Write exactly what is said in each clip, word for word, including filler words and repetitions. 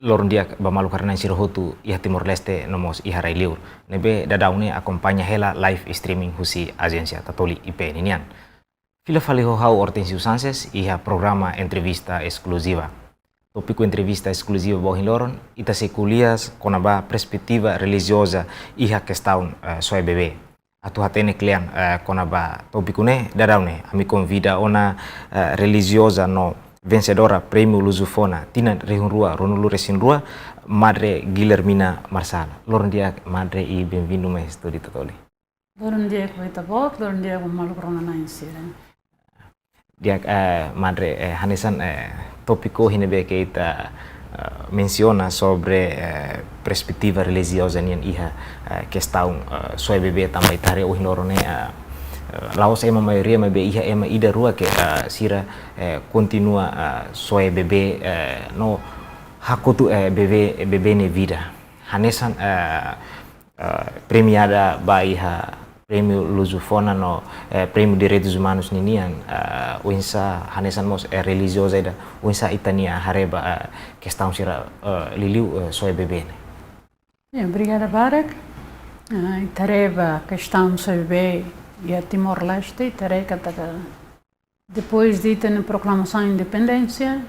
Loron di'ak ba maluk rona-na'in sira hotu iha Timor-Leste no mós iha rai-liur ne'ebé daudaun ne'e akompaña hela live streaming husi Ajénsia Tatoli I P N nian. Fila fali ho ha'u Hortensio Sanches iha programa Entrevista Eskluziva. Tópiku entrevista eskluziva ba ohin loron, ita sei ko'alia kona-ba perspetiva relijioza iha kestaun, eh, soe bebé. Atu hatene kle'an, eh, kona-ba tópiku ne'e, daudaun ne'e ami konvida ona, eh, relijioza no vensedora Prémiu Lusofona tinan rihun rua ruanulu resin rua, Madre Guilhermina Marçal. Loron di'ak Madre i benvindu mai estúdiu Tatoli. Loron di'ak ba ita-boot, loron di'ak ba maluk rona-na'in sira. Di'ak, eh, Madre, eh, hanesan, eh, tópiku ohin ne'ebé ke ita, eh, mensiona sobre, eh, perspetiva relijioza nian iha, eh, kestaun, eh, soe bebé tanba ita haree ohin loron ne'e, eh, eh, la'ós ema maioria maibé iha ema ida rua ke, eh, sira, eh, kontinua, eh, soe bebé, eh, no hakotu, eh, bebé, bebé nia vida. Hanesan, eh, eh, premiada ba iha Prémiu Lusofona no, eh, Prémiu Direitus Umanus ninian, eh, oinsá hanesan mós, eh, relijioza ida, oinsá ita-nia haree ba, eh, kestaun sira, eh, liuliu, eh, soe bebé ne'e. Ya, obrigada barak. Ah, ita haree ba kestaun soe bebé iha Timor-Leste, ita haree katak depois de ita-nia proklamasaun independénsia,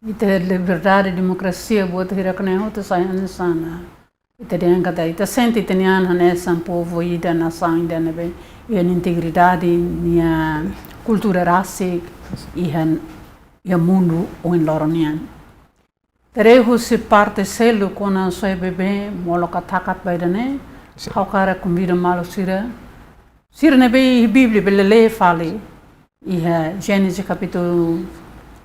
ita-nia liberdade, demokrasia, buat hirak-ne'e hotu sai hanesan, ita dehan katak ita sente ita-nia an hanesan povu ida, nasaun ida ne'ebé iha integridade, nia kultura rasik, iha, iha mundu ohin loron nian. Ita haree husi parte seluk kona-ba soe bebé, molok atakat ba ida-ne'e, sin, ha'u hakarak konvida maluk sira, sira ne'ebé iha Bíblia bele lee fali. Iha Génesis kapítulu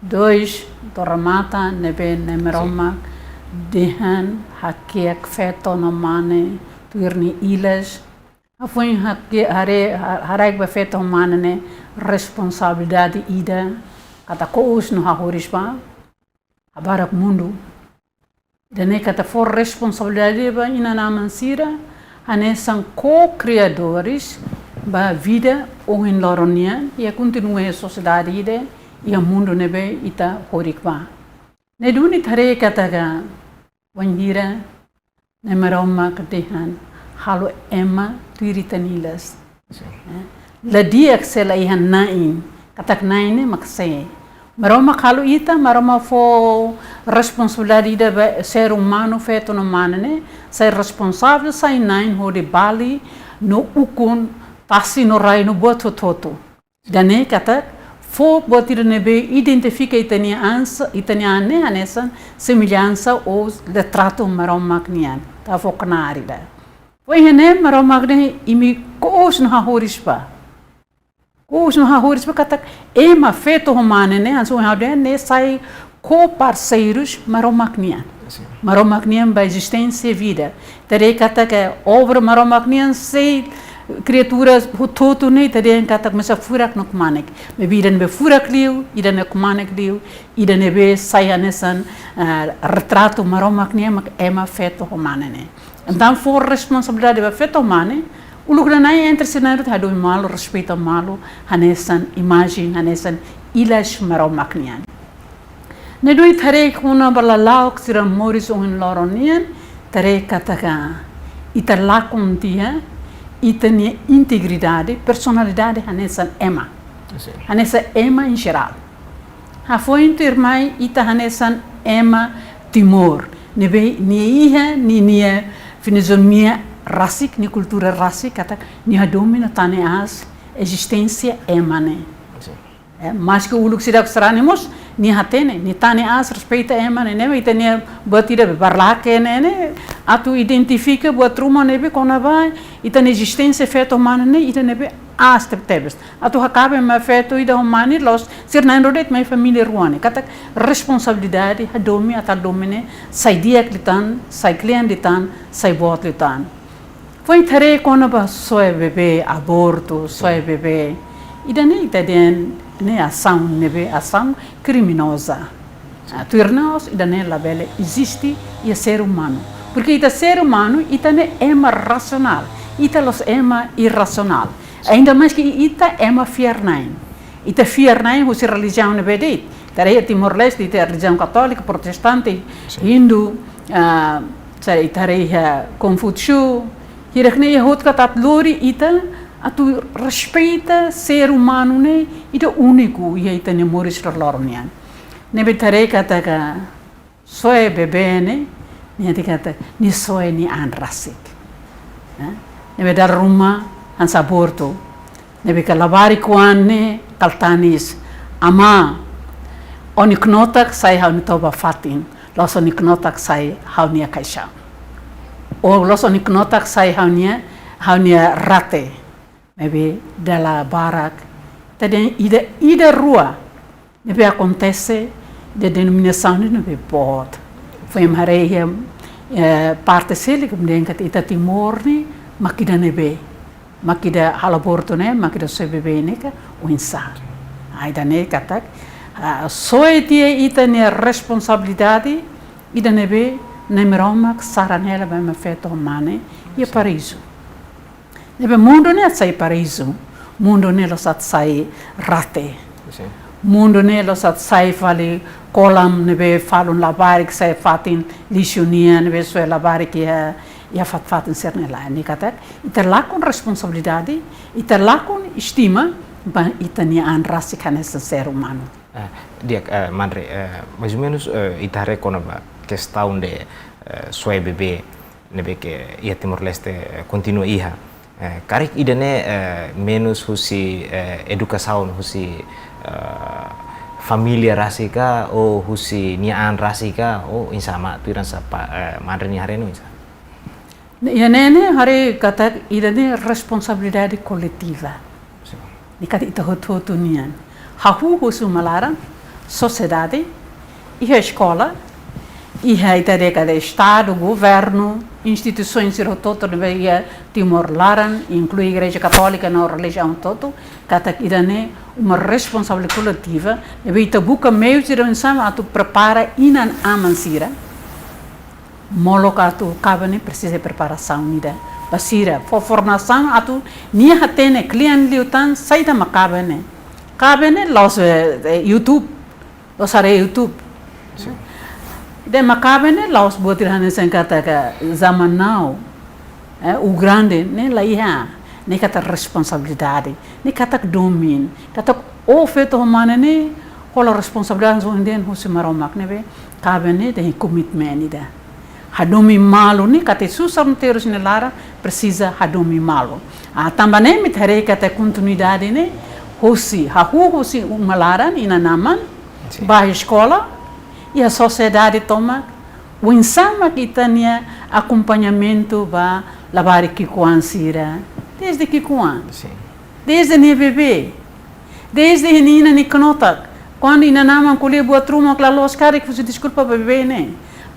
dois, to'o remata, ne'ebé Na'i Maromak dehan hakiak feto no mane tuir nia ilas. Hafoin hakiak, haree, ha-, haraik ba feto mane ne'e responsabilidade ida, katak ko'us no hahoris ba habarak mundu. Ida-ne'e katak fó responsabilidade ba inan-aman sira, hanesan ko-kriadores ba vida ohin loron nian, i kontinua iha sosiedade ida, iha mundu ne'ebé ita horik ba. Ne'e duni ita haree katak bainhira Na'i Maromak dehan halo ema tuir ita-nia ilas. Sin. Eh, la di'ak se la iha na'in, katak na'in ne'e mak sé. Maromak halo ita, Maromak fó responsabilidade ida ba ser umanu, feto no mane ne'e, sai responsavel, sai na'in hodi bali no ukun tasi no rai no buat hotu-hotu. Ida-ne'e katak fó buat ida ne'ebé identifika ita-nia an sa, ita-nia an ne'e hanesan semellansa ou retratu Maromak nian. Ita fó knaar ida. Foin ne'e Maromak dehan imi ko'us no hahoris ba. Ko'us no hahoris ba katak ema feto ho mane ne'e, hanesan ha'u dehan ne'e sai ko-parseirus Maromak nian. Sin. Maromak nian ba ezisténsia vida. Ita haree katak obra Maromak nian sei kriatura hotu-hotu ne'e, ita dehan katak mesak furak no kmanek. Maibé ida ne'ebé furak liu, ida ne'e kmanek liu, ida ne'ebé sai hanesan, ah, retratu Maromak nian mak ema feto ho mane ne'e. Entaun fó responsabilidade ba feto ho mane, uluk nanain entre sira na'in-rua hadomi malu, respeita malu, hanesan imajen, hanesan ilas Maromak nian. Ne'e duni ita haree kona-ba lala'ok sira moris ohin loron nian, ita haree katak ita lakon tiha ita-nia integridade, personalidade hanesan ema. Sin. Hanesan ema em geral. Hafoin tuirmai ita hanesan ema Timor. Ne'ebé nia iha, nia, nia fizionomia rasik, nia kultura rasik, katak nia hadomi no tane aas ezisténsia ema ne'e. Sin. Eh, maske uluk seidauk sarani mós, nia hatene, nia tane aas respeita ema ne'e, ne'e ita-nia buat ida be barlake ne'e, ne'e, atu identifika buat ruma ne'ebé kona-ba ita-nia ezisténsia feto ho mane ne'e, ida ne'ebé aas tebetebes. Atu hakabe mai feto ida ho mane la'ós sira na'in-rua de'it, mai família rua ne'e. Katak responsabilidade, hadomi, atu hadomi ne'e, sai di'ak liután, sai kle'an liután, sai boot liután. Foin ita haree kona-ba soe bebé, abortu, soe bebé. Ida-ne'e ita dehan ne'e asaun ne'ebé asaun kriminoza. Ah, tuir na'in-rua ida-ne'e labele eziste iha ser umanu. Porke ita ser umanu, ita ne'e ema rasionál. Ita la'ós ema irrasionál. Ainda mais ke ita ema fiar-na'in. Ita fiar-na'in husi relijiaun ne'ebé de'it. Ita haree iha Timor-Leste, ita relijiaun katólika, protestante, Sin. Hindu, ah, sira ita haree iha Konfúsiu, hirak-ne'e iha hotu katak atu lori ita atu respeita ser umanu ne'e ida úniku iha ita-nia moris loroloron nian. Ne'ebé ita haree katak soe bebé ne'e, nia dehan katak nia soe nia an rasik. Eh? Ne'ebé dala ruma hanesan abortu. Ne'ebé ke labarik-oan ne'e kala tanis: Amá, ó-nia knotak sai ha'u-nia toba-fatin, la'ós ó-nia knotak sai ha'u-nia kaixaun. Ou la'ós ó-nia knotak sai ha'u-nia, ha'u-nia rate. Ne'ebé dala barak, ita dehan ida, ida rua ne'ebé akontese iha denominasaun ne'ebé boot. Foin ita haree iha, eh, parte seluk, dehan katak ita Timor ne'e mak ida ne'ebé, mak ida halo abortu ne'e, mak ida soe bebé ne'e ka oinsá. Ah, ida-ne'e katak, ah, soe tiha ita-nia responsabilidade ida ne'ebé Nai Maromak saran hela ba ema feto ho mane iha Sin. Paraízu. Ne'ebé mundu ne'e atu sai paraízu, mundu ne'e la'ós atu sai rate. Sin. Mundu ne'e la'ós atu sai fali kolam ne'ebé falun labarik, sai fatin lixu nian, ne'ebé soe labarik iha, iha fatin-fatin sira-ne'e lae. Ne'e katak ita lakon responsabilidade, ita lakon estima ba ita-nia an rasik hanesan ser umanu. Ah, di'ak, eh, Manre, eh, mais ou menus, eh, ita haree kona-ba kestaun de, eh, soe bebé ne'ebé ke iha Timor-Leste, eh, kontinua iha. Eh, karik ida-ne'e, eh, menus husi, eh, edukasaun husi, eh, família rasik ka, ou husi nia an rasik ka, ou oinsá mak tuir hanesan, eh, Manre nia haree no oinsá? Ne'e, iha ne'e ne'e haree katak ida-ne'e responsabilidade koletiva. Sin. Ne'e katak ita hotu-hotu nian. Hahú husi uma laran, sosiedade, iha eskola, iha ita dehan katak Estadu, governu, instituisaun sira hotu-hotu ne'ebé iha Timor laran, inklui Igreja Katólika no relijiaun hotu-hotu, katak ida-ne'e uma responsabilidade koletiva, ne'ebé ita buka meius sira oinsá atu prepara inan-aman sira molok atu kaben ne'e presiza preparasaun ida ba sira. Fó formasaun atu nia hatene kle'an liután saida mak kaben ne'e. Kaben ne'e la'ós, eh, eh, YouTube, la'ós haree YouTube. Sin. Ida mak kaben ne'e la'ós buat ida hanesan katak zaman now, eh, o grande ne'e la iha, ne'e katak responsabilidade, ne'e katak domin, katak ó feto ho mane ne'e hola responsabilidade ohin dehan husi Maromak ne'ebé kaben ne'e dehan komitmen ida. Hadomi malu ne'e katak susar no terus nia laran presiza hadomi malu. Ah, tanba ne'e mak ita haree katak kontinuidade ne'e husi, hahú husi uma laran inan-aman, Sin. Ba eskola, iha sosiedade tomak, oinsá mak ita-nia akompañamentu ba labarik ki'ikoan sira, desde ki'ikoan. Sin. Desde nia bebé. Desde nia inan nia knotak. Kuandu inan-aman ko'alia buat ruma ka la loos karik husi deskulpa ba bebé ne'e.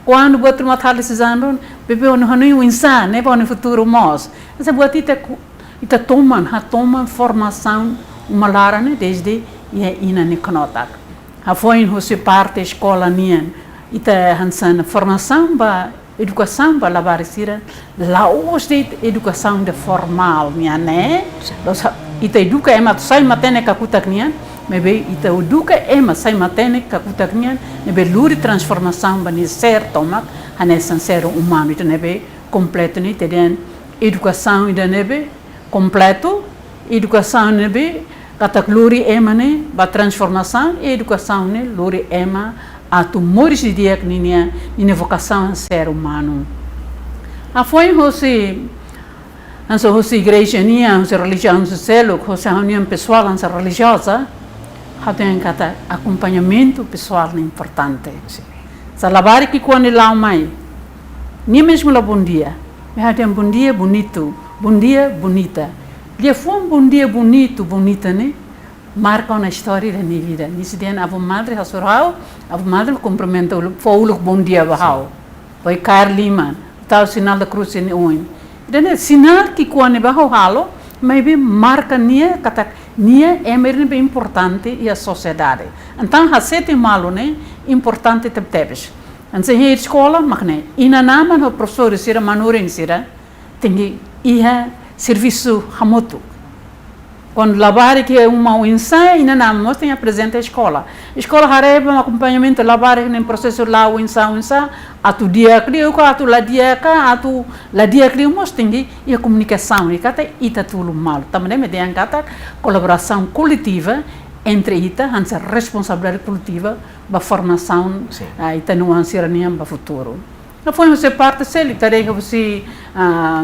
Kuandu buat ruma atu halo sezandun, bebé ó-nia hanoin oinsá, ne'ebé ó-nia futuru moos. Hanesan buat ita ku-, ita toman, hatoman formasaun uma laran ne'e desde iha inan nia knotak. Hafoin husi parte eskola nian, ita hanesan formasaun ba edukasaun ba labarik sira, la'ós de'it edukasaun ida formál nian ne'e. Sin. La'ós ita eduka ema atu sai matenek kakutak nian, maibé ita eduka ema sai matenek kakutak nian, ne'ebé lori transformasaun ba nia ser tomak, hanesan ser umanu ida ne'ebé kompletu ne'e, ita dehan edukasaun ida ne'ebé kompletu, edukasaun ne'ebé katak lori ema ne'e ba transformasaun, edukasaun ne'e lori ema atu moris didi'ak ninia, ninia vokasaun ser umanu. Hafoin husi, hanesan husi igreja nian, husi relijiaun sira seluk, husi ha'u-nia pesoál hanesan relijioza, ha'u dehan katak akompañamentu pesoál ne'e importante. Sin. Hanesan labarik ki'ikoan nia la'o mai, nia mezmu la bondia, maibé ha'u dehan bondia bonitu, bondia bonita. Liafuan bondia bonitu, bonita ne'e marka ona istória ida nia vida. Nia sei dehan avó madre hasoru ha'u, avó madre kumprimenta uluk, fó uluk bondia ba ha'u. Sin. Fó kaer liman, tau sinál da krús iha nia oin. Ida-ne'e sinál ki'ikoan ne'ebé ha'u halo, maibé marka nia katak nia ema ida ne'ebé importante iha sosiedade. Entaun hasetin malu ne'e importante tebetebes. Hanesan iha eskola mak ne'e, inan-aman ho profesór sira, manorin sira, tenke iha servisu hamutuk. Kuandu labarik iha uma oinsá, inan-aman mós tenke aprezenta eskola. Eskola haree ba akompañamentu labarik nia prosesu la'o oinsá, oinsá, atu di'ak liu ka, atu la di'ak ka, atu la di'ak liu mós tenke iha komunikasaun, i katak ita tulun malu. Tanba ne'e mak dehan katak kolaborasaun koletiva entre ita, hanesan responsabilidade koletiva ba formasaun, Sin. ah, ita-nia oan sira-nian ba futuru. Ne'e foin husi parte seluk, ita haree husi, ah,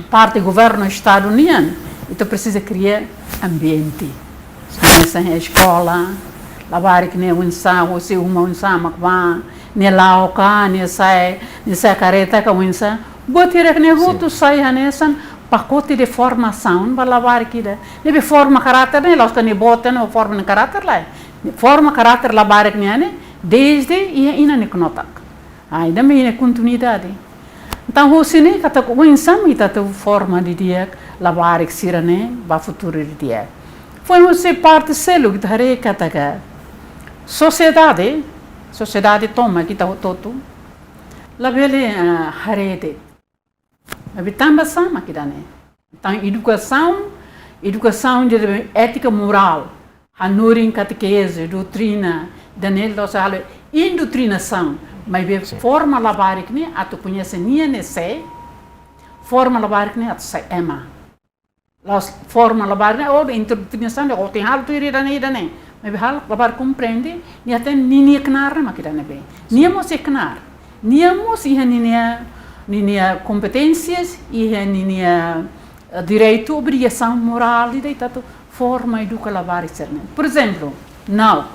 parte governu estadu nian, ita presiza kria ambiente. Hanesan eskola, labarik ne'e oinsá, husi uma oinsá mak bá, nia la'o ka, nia sa'e, nia sa'e kareta ka oinsá. Buat hirak ne'e Sin. hotu sai hanesan pakote de formasaun ba labarik ida. Ne'ebé forma karáter ne'e, la'ós katak nia boot ne'e forma nia karáter lae. Forma karáter labarik nian ne'e, desde iha inan nia knotak. Ah, ida-ne'e mak iha kontinuidade. Entaun, husi ne'e katak oinsá mak ita atu forma didi'ak labarik sira-ne'e ba futuru didi'ak. Foin husi parte seluk ita haree katak sosiedade, sosiedade tomak ita hotu-hotu labele, ah, haree de'it. Maibé tanba sá mak ida-ne'e? Entaun, edukasaun, edukasaun de étika morál, hanorin katekeze, doutrina, ida-ne'e la'ós halo indoutrinasaun, maibé Sin. forma labarik ne'e atu koñese nia ne'e sé, forma labarik ne'e atu sai ema. La'ós forma labarik ne'e, oh, indoutrinasaun de'it, oh, tenke halo tuir ida-ne'e, ida-ne'e. Maibé halo labarik komprende, nia hatene ninia knaar ne'e mak ida-ne'ebé. Nia mós iha knaar. Nia mós iha ninia, ninia kompeténsias, iha ninia, eh, direitu, obrigasaun morál ida ita atu forma, eduka labarik sira-ne'e. Por ezemplu, na'ok.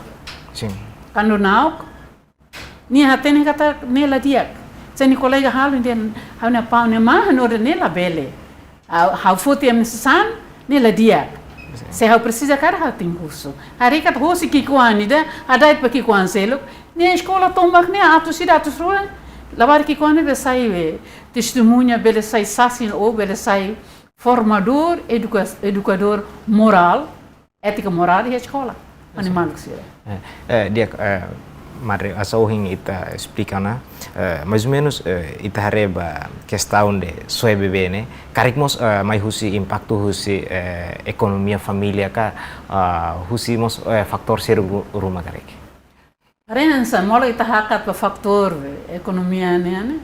Sin. Kuandu na'ok, nia hatene katak ne'e la di'ak. Se nia kolega halo, nia dehan, ha'u-nia apá, ha'u-nia amá hanorin ne'e labele. Ha'u, ha'u foti ema sasán, ne'e la di'ak. Sin. Se ha'u presiza karik ha'u tenke husu. Haree katak husi ki'ikoan ida, hada'et ba ki'ikoan seluk, nia eskola tomak ne'e atus ida, atus rua, labarik ki'ikoan ne'ebé sai, eh, testemuña, bele sai sasin ou bele sai formadór, eduka-, edukadór morál, étika morál iha eskola. Animál sira. Eh, eh, di'ak, eh, Madre, hanesan ohin ita esplika ona, eh, mais ou menus, eh, ita haree ba kestaun de soe bebé ne'e, karik mós, eh, mai husi impaktu husi, eh, ekonomia família ka, ah, husi mós, eh, fatór seluk ru-, ruma karik. Haree hanesan molok ita hakat ba fatór ekonomia nian ne'e,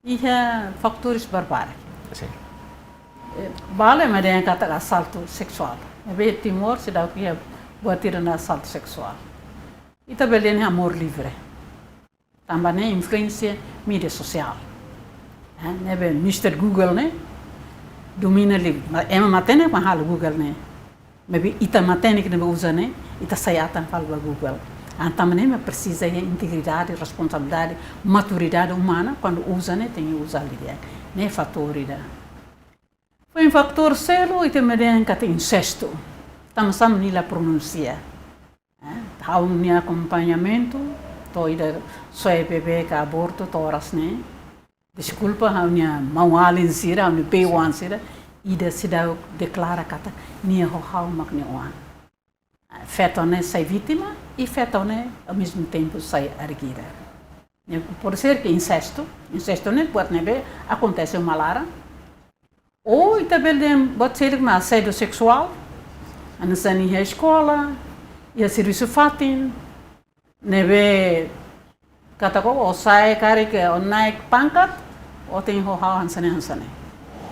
iha fatór barbarak. Sin. Eh, balu ema dehan katak asaltu seksuál. Maibé Timor seidauk iha buat ida hanesan asaltu seksuál. Ita bele dehan amór livre. Tanba ne'e influénsia média sosiál. Eh, ne'ebé Mister Google ne'e domina livre. Ma-, ema matenek mak halo Google ne'e. Maibé ita matenek ne'ebé uza ne'e, ita sai atan fali ba Google. Entaun ne'e mak presiza iha integridade, responsabilidade, maturidade umana, kuandu uza ne'e tenke uza didi'ak. Ne'e fatór ida. Foin fatór seluk, ita bele dehan katak insestu. Tanba sá mak nia la pronunsia. Eh, ha'u-nia akompañamentu, to'o ida soe bebé ka abortu to'o oras ne'e. Deskulpa, ha'u-nia maun-alin sira, ha'u-nia bei-oan sira, ida seidauk deklara katak nia ho ha'u mak nia oan. Feto ne'e sai vítima, i feto ne'e, ao mesmo tempo, sai agredida. Ne'e pode ser ke insestu, insestu ne'e buat ne'ebé akontese uma laran. Ou ita bele dehan buat seluk mak asédiu seksuál, hanesan iha eskola, iha servisu fatin, ne'ebé katak ó, ó sa'e karik, ó naik pangkat, ó tenke ho ha'u hanesan ne'e, hanesan ne'e.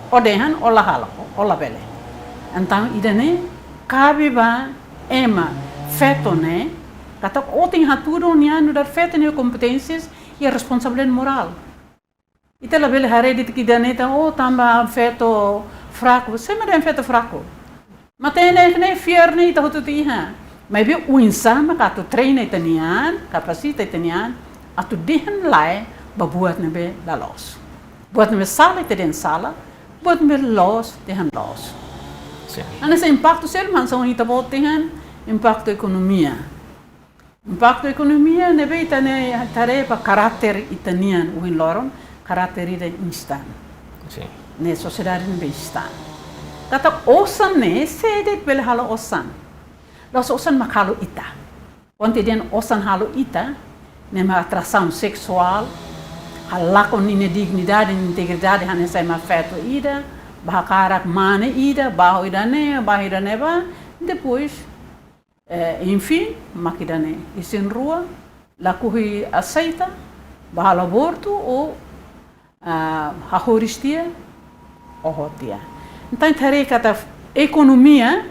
Ó dehan, ó la halo, ó labele. Entaun, ida-ne'e kabe ba ema, feto ne'e, katak ó tenke hatudu ó-nia nu'udar feto nia kompeténsias i responsabilidade morál. Ita labele haree de'it ida-ne'e tan, oh, tanba feto fraku. Sé mak dehan feto fraku? Matenek ne'e, fiar ne'e ita hotu-hotu iha. Maibé oinsá mak atu treina ita-nian, kapasita ita-nian, atu dehan lae ba buat ne'ebé la loos. Buat ne'ebé sala ita dehan sala, buat ne'ebé loos dehan loos. Sin. Hanesan impaktu seluk mak hanesan ita-boot dehan, impaktu ekonomia. Impaktu ekonomia ne'ebé ita-nia haree ba karáter ita-nian ohin loron, karáter ida instan. Sin. Ne'e sosiedade ne'ebé instan. Katak osan ne'e, sé de'it bele halo osan? La'ós osan mak halo ita. Kuandu ita dehan osan halo ita, ne'e mak atrasaun seksuál, halakon ninia dignidade, integridade, hanesan ema feto ida, ba hakarak mane ida, ba ho ida-ne'e, ba ho ida-ne'ebá, depois, eh, enfin, mak ida-ne'e, isin rua, lakohi aseita, ba halo abortu ou, ah, hahoris tiha, oho tiha. Entaun, ita haree katak ekonomia,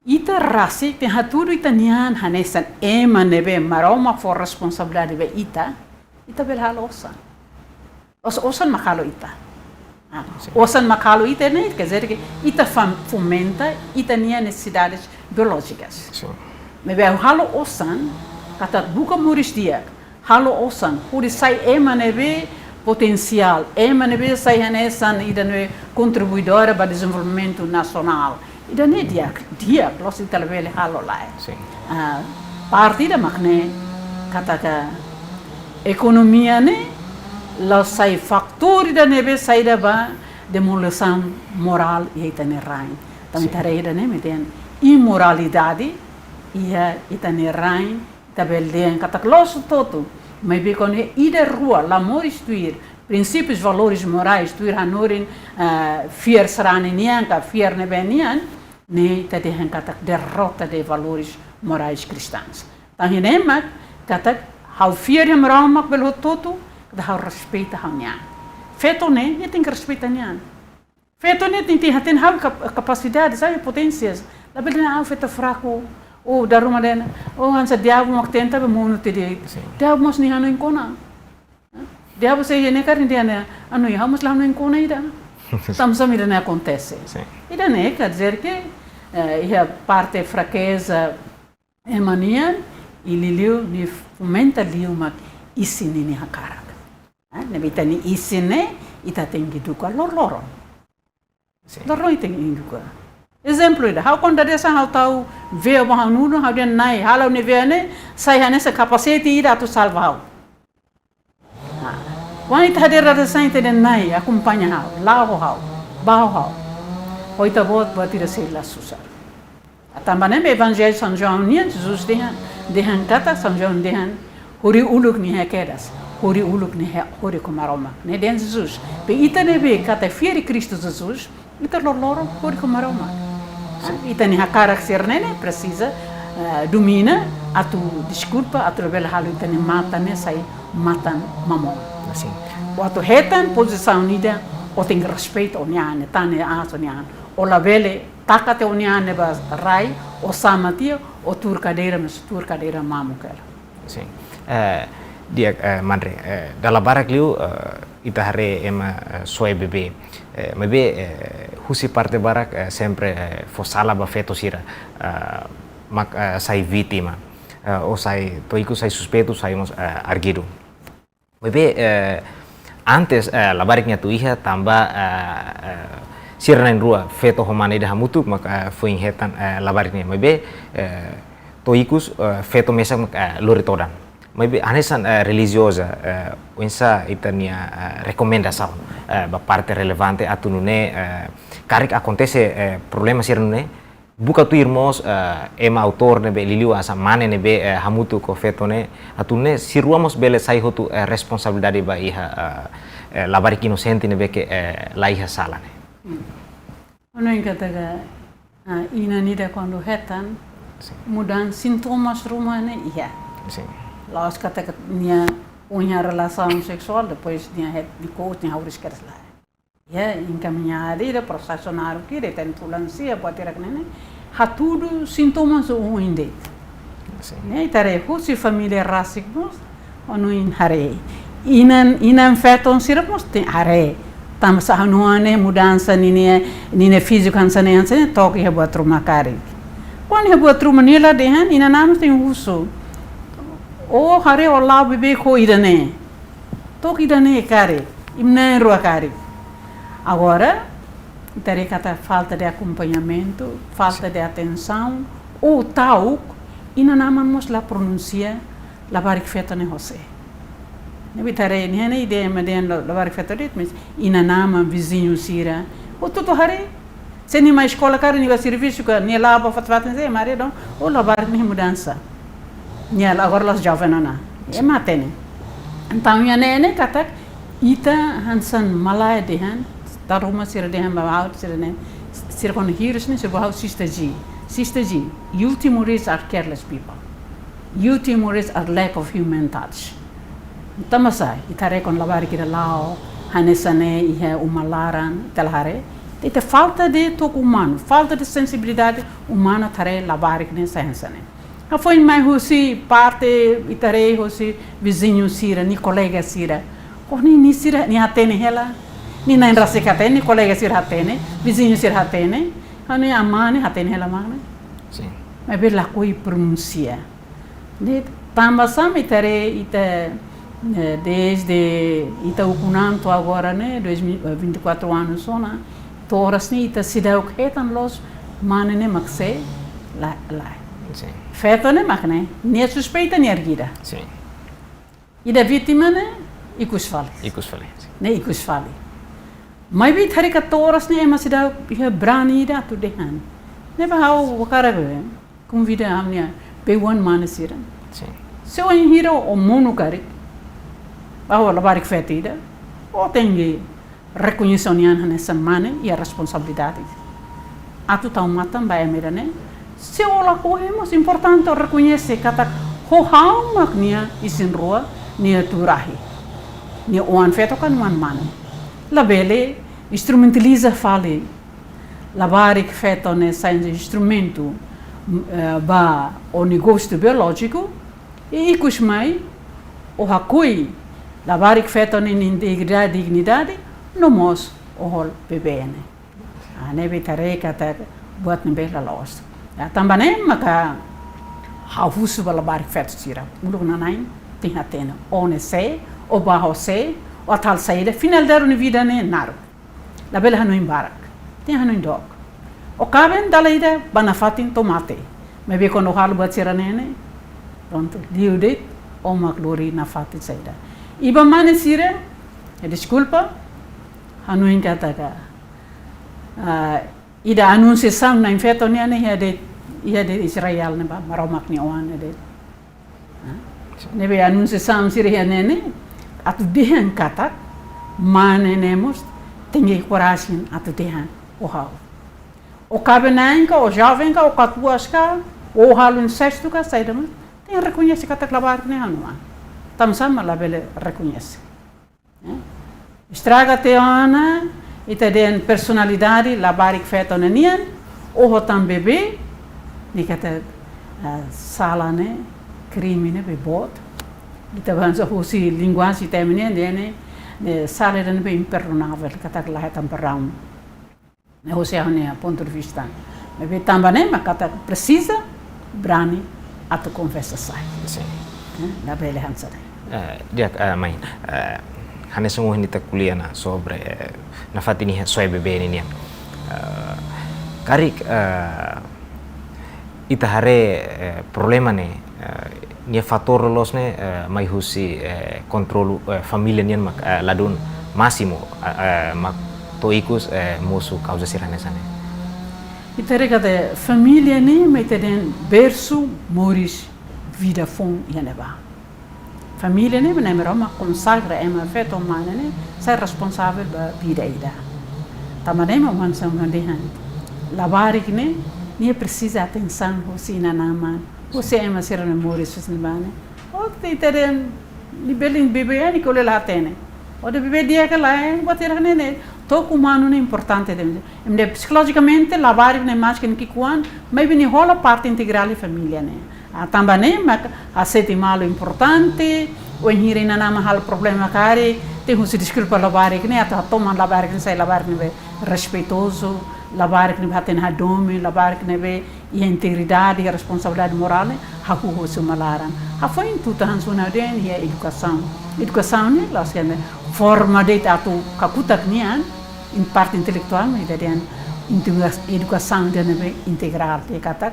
ita rasik tenke hatudu ita-nia an hanesan ema ne'ebé Maromak fó responsabilidade ba ita, ita bele halo osan. Os-, osan mak halo ita. Ah, Sin. Osan mak halo ita ne'e, quer dizer que ita fam-, fomenta ita-nia nesesidades biolójikas. Sin. Maibé halo osan, katak buka moris di'ak, halo osan, hodi sai ema ne'ebé potensiál, ema ne'ebé sai hanesan ida ne'ebé kontribuidora ba dezenvolvimentu nasionál. Ida-ne'e di'ak, di'ak, loos ita labele halo lae. Sin. Ah, parte ida mak ne'e, katak ekonomia ne'e, la sai fatór ida ne'ebé saida ba demolisaun morál iha ita-nia rain. Tanba Sin. ita haree ida-ne'e, mak dehan imoralidade iha ita-nia rain, ita bele dehan katak loos hotu-hotu. Maibé kuandu ida rua la moris tuir prinsípius, valores morais, tuir hanorin, ah, fiar sarani nian, ka fiar ne'ebé nian, ne'e ita dehan katak derrota de valores morais cristãos. Entaun, ne'e mak, katak ha'u fiar iha Maromak bele hotu-hotu, katak ha'u respeita ha'u-nia an. Feto ne'e, nia tenke respeita nia an. Feto ne'e tenke hatene ha'u kap-, kapasidades, ha'u poténsias. Labele dehan ha'u feto fraku, ou dala ruma dehan, ou hanesan diabu mak tenta be monu tiha de'it. Sin. Diabu mós nia hanoin kona. Diabu sei iha nia karin dehan, hanoin, ha'u mós la hanoin kona ida. Tanba sá mak ida-ne'e akontese. Sin. Ida-ne'e quer dizer que, eh, iha parte frakeza ema nian, i liuliu nia fomenta liu mak isin ninia hakarak. Eh, ne'ebé ita-nia isin ne'e, ita tenke eduka loroloron. Sin. Loroloron ita tenke eduka. Ezemplu ida, ha'u kuandu dadeer-saan ha'u tau veo ba ha'u-nia ulun, ha'u dehan Na'i, halo ha'u-nia veo ne'e sai hanesan kapasete ida atu salva ha'u. Ah, kuandu ita hadeer dadeer-saan ita dehan Na'i, akompaña ha'u, la'o ho ha'u, bá ho ha'u. Ho Ita-Boot buat ida sei la susar. Tanba ne'e mak Evanjellu São João nian, Jesus dehan, dehan katak São João dehan, hori uluk nia iha kedas, hori uluk nia iha, hori ho Maromak. Ne'e dehan Jesus. Be ita ne'ebé katak fiar iha Kristu Jesus, ita loroloron hori ho Maromak. Sin. Ita-nia hakarak sira-ne'e ne'e presiza, eh, domina, atu deskulpa, atu labele halo ita-nia matan ne'e sai matan mamon. Sin. Ó atu hetan pozisaun ida, ó tenke respeita ó-nia an, tan ne'e aas ó-nia an. Ó labele taka tiha ó-nia an ne'e ba rai, ó sama tiha, ó tuur kadeira, mas tuur kadeira mamuk hela. Sin. Eh, di'ak, eh, Madre, eh, dala barak liu, eh, ita haree ema, eh, soe bebé. Eh, maibé, eh, husi parte barak, eh, sempre, eh, fó sala ba feto sira, eh, mak, eh, sai vítima. Eh, ou sai, to'o ikus sai suspeitu, sai mós, eh, arguidu. Maibé, eh, antes, eh, labarik nia atu iha tanba, eh, eh, sira na'in-rua, feto ho mane ida hamutuk, mak, eh, foin hetan, eh, labarik nia. Maibé, eh, to'o ikus, eh, feto mesak mak, eh, lori todan. Maibé hanesan, eh, relijioza, eh, oinsá ita-nia, eh, rekomendasaun, eh, ba parte relevante atu nune'e, eh, karik akontese, eh, problema sira nune'e, buka tuir mós, eh, ema autór ne'ebé liuliu hanesan mane ne'ebé, eh, hamutuk ho feto ne'e, atu nune'e sira rua mós bele sai hotu, eh, responsabilidade ba iha, eh, eh, labarik inosente ne'ebé ke, eh, la iha sala ne'e. Hmm. Ha'u hanoin katak, ah, inan ida kuandu hetan, Sin. mudansa sintomas ruma ne'e iha. Sin. La'ós katak nia iha relasaun seksuál, depois nia het, nia ko'us, nia hauris kedas, lae. Ya, enkamiña ida, prosesu naruk ida, ita-nia fulan sia, buat hirak ne'e ne'e. Hatudu sintomas oioin de'it. Sin. Ne'e, ita haree husi família rasik mós, ha'u hanoin haree. Inan, inan feton sira mós tenke haree. Tanba sá ha'u hanoin ne'e mudansa ninia, ninia fíziku hanesan ne'e, hanesan ne'e, to'o iha buat ruma karik. Kuandu iha buat ruma nia la dehan, inan-aman tenke husu. Ó haree ó la'o beibeik ho ida-ne'e. To'o ida-ne'e karik, imi na'in-rua karik. Agora, ita haree katak falta de akompañamentu, falta de atensaun, ou ta'uk, inan-aman mós la pronunsia labarik feto ne'e ho sé. Ne'ebé ita haree, ne'e, ne'e ida ema dehan la-, labarik feto de'it, mas inan-aman, viziñu sira, hotu-hotu haree, se nia mai eskola karik, nia bá servisu ka, nia la'o ba fatin-fatin, se mare dong, ó labarik ne'e mudansa. Nia la, agora la'ós joven ona. Ema hatene. Entaun, iha ne'e, ne'e katak, ita hanesan malae dehan, Dala ruma sira dehan ba ha'u, sira ne'e, sira kuandu hirus ne'e, sira ba ha'u Sister G. Sister G, you Timorese are careless people. You Timorese are lack of human touch. Tanba sá, ita haree kuandu labarik ida la'o hanesan ne'e iha uma laran, ita la haree. Ita falta de toque humano, falta de sensibilidade humana atu haree labarik ne'e sai hanesan ne'e. Hafoin mai husi parte, ita haree husi viziñu sira, nia kolega sira. Koni nia sira, nia hatene hela. Nia na'in rasik hatene, nia kolega sira hatene, viziñu sira hatene. Ha'u-nia amá ne'e hatene hela mak ne'e. Sin. Maibé lakohi pronunsia. Ne'e tanba sá mak ita haree, ita, eh, dezde ita ukun an to'o agora ne'e, dois mil, eh, vinte e quatro anos ona, to'o oras ne'e ita seidauk hetan loos mane ne'e mak sé, lae, lae. Sin. Feto ne'e mak ne'e, nia suspeita, nia erguida. Sin. Ida vítima ne'e ikus fali. Ikus fali, sin. Ne'e ikus fali. Maibé ita haree katak to'o oras ne'e ema seidauk iha brani ida atu dehan. Ne'ebé ha'u hakarak konvida ami-nia bee-oan mane sira. Sin. Se wainhira ó monu karik, bahwa labarik feto ida, ó tenke rekoñese ó-nian hanesan mane iha responsabilidade atu tau matan ba ema ida-ne'e. Se ó lakohi mós importante ó rekoñese katak ho ha'u mak nia isin-rua, nia tuur-ahi, nia oan-feto ka nia oan-mane. Labele instrumentaliza fali labarik feto ne'e sai instrumentu, mm, eh, ba ó negósiu biolójiku, i ikus mai ó hakoi labarik feto nia integridade, dignidade, no mós ó halo bebé ne'e. Ah, ne'ebé ita haree katak buat ne'ebé la loos. Ya, tanba ne'e maka ha'u husu ba labarik feto sira. Uluk nanain tenke hatene. Ó ne'e sé, ó ba ho sé, ó atu halo saida, finalidade ó-nia vida ne'e naruk. Labele hanoin barak. Tenke hanoin dook. Ó kaben dala ida ba nafatin to'o mate. Maibé kuandu ó halo buat sira-ne'e ne'e, prontu, liu de'it ó mak lori nafatin saida. I ba mane sira, eh, deskulpa, hanoin katak, ah, ida anunsiasaun na'in-feto nian ne'e iha de'it, iha de'it Israel ne'ebá, Maromak nia oan iha de'it. Ne'ebé anunsiasaun sira iha ne'e ne'e, atu dehan katak mane ne'e mós tenke korajen atu dehan ho ha'u. Ó kaben-na'in ka, ó joven ka, ó katuas ka, ó halo insestu ka, saida mós, tenke rekoñese katak labarik ne'e ha'u-nia oan. Tanba sá mak labele rekoñese. Eh? Estraga tiha ona, ita dehan personalidade labarik feto ne'e nian, oho tan bebé, ne'e katak, ah, sala ne'e, krime ne'ebé boot. Ita bá hanesan husi linguajen ita-nia nian, dehan ne'e, ne'e sala ida ne'ebé imperdonável, katak la hetan perdaun. Ne'e husi ha'u-nia pontu de vista. Maibé tanba ne'e mak katak presiza brani atu konfesa sai. Sin. Eh, labele hanesan ne'e. Eh, di'ak, eh, main. Eh, hanesan ohin ita ko'alia ona sobre, eh, nafatin iha soe bebé ninian. Eh, karik, eh, ita haree, eh, problema ne'e, eh, nia fatór loloos ne'e, eh, mai husi, eh, kontrolu, eh, família nian mak, eh, ladún másimu, eh, eh, mak to'o ikus, eh, mosu kauza sira hanesan ne'e. Ita haree katak família ne'e mak ita dehan bersu moris vida foun iha ne'ebá. Família ne'e mak Maromak konsagra ema feto mane ne'e sai responsavel ba vida ida. Tanba ne'e mak ohin sá ha'u dehan, labarik ne'e, nia presiza atensaun husi inan-aman, husi ema sira ne'ebé moris husi ne'ebá ne'e. Ó ita dehan, bebé, bebé ne'e ko'alia la hatene. Ó dehan bebé di'ak ka lae, buat sira-ne'e ne'e. Toque humano ne'e importante de'it. Ema dehan psikolojikamente labarik ne'e maski nia ki'ikoan, maibé nia hola parte integrál iha família ne'e. Ah, tanba ne'e mak hasai malu importante, wainhira inan-aman halo problema karik, tenke husu deskulpa labarik ne'e, atu hatoman labarik ne'e sai labarik ne'ebé respeitozu, labarik ne'ebé hatene hadomi, labarik ne'ebé iha integridade, iha responsabilidade morál ne'e, hahú husi uma laran. Hafoin tutan hanesan ohin dehan iha edukasaun. Edukasaun ne'e, la'ós ke ne'e, forma de'it atu kakutak nian, iha parte intelektuál, maibé ita dehan integra-, edukasaun ida ne'ebé integrál, dehan katak,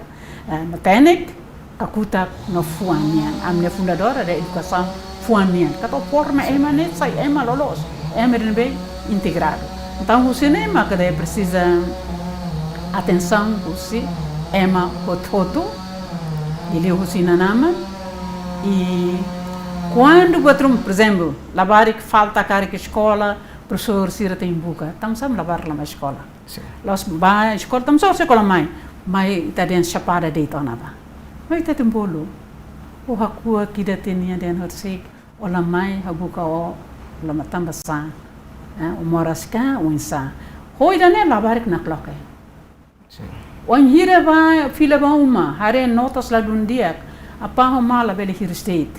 eh, matenek, kakutak no fuan nian. Ami-nia fundadora dehan edukasaun fuan nian. Katak forma ema ne'e sai ema loloos. Ema ne'ebé integradu. Entaun, husi ne'e mak ita presiza atensaun husi ema hotu-hotu. Liuliu husi inan-aman. I kuandu buat ruma, por ezemplu, labarik falta karik eskola, Profesór sira tenke buka, tanbasá mak labarik la mai eskola. Sin. La'ós bá eskola, tanbasá sira la mai. Mai ita dehan Chapada de'it ona bá. Mai ita tenke bolu. Ó hakuak ida-ne'e nia dehan horisehik, ó la mai, ha'u buka ó, ó la mai tanbasá. Eh, ó moras ka, oinsá. Ho ida-ne'e labarik nakloke. Sin. Wainhira bá, fila bá uma, haree notas ladún di'ak, apá ho amá labele hirus de'it,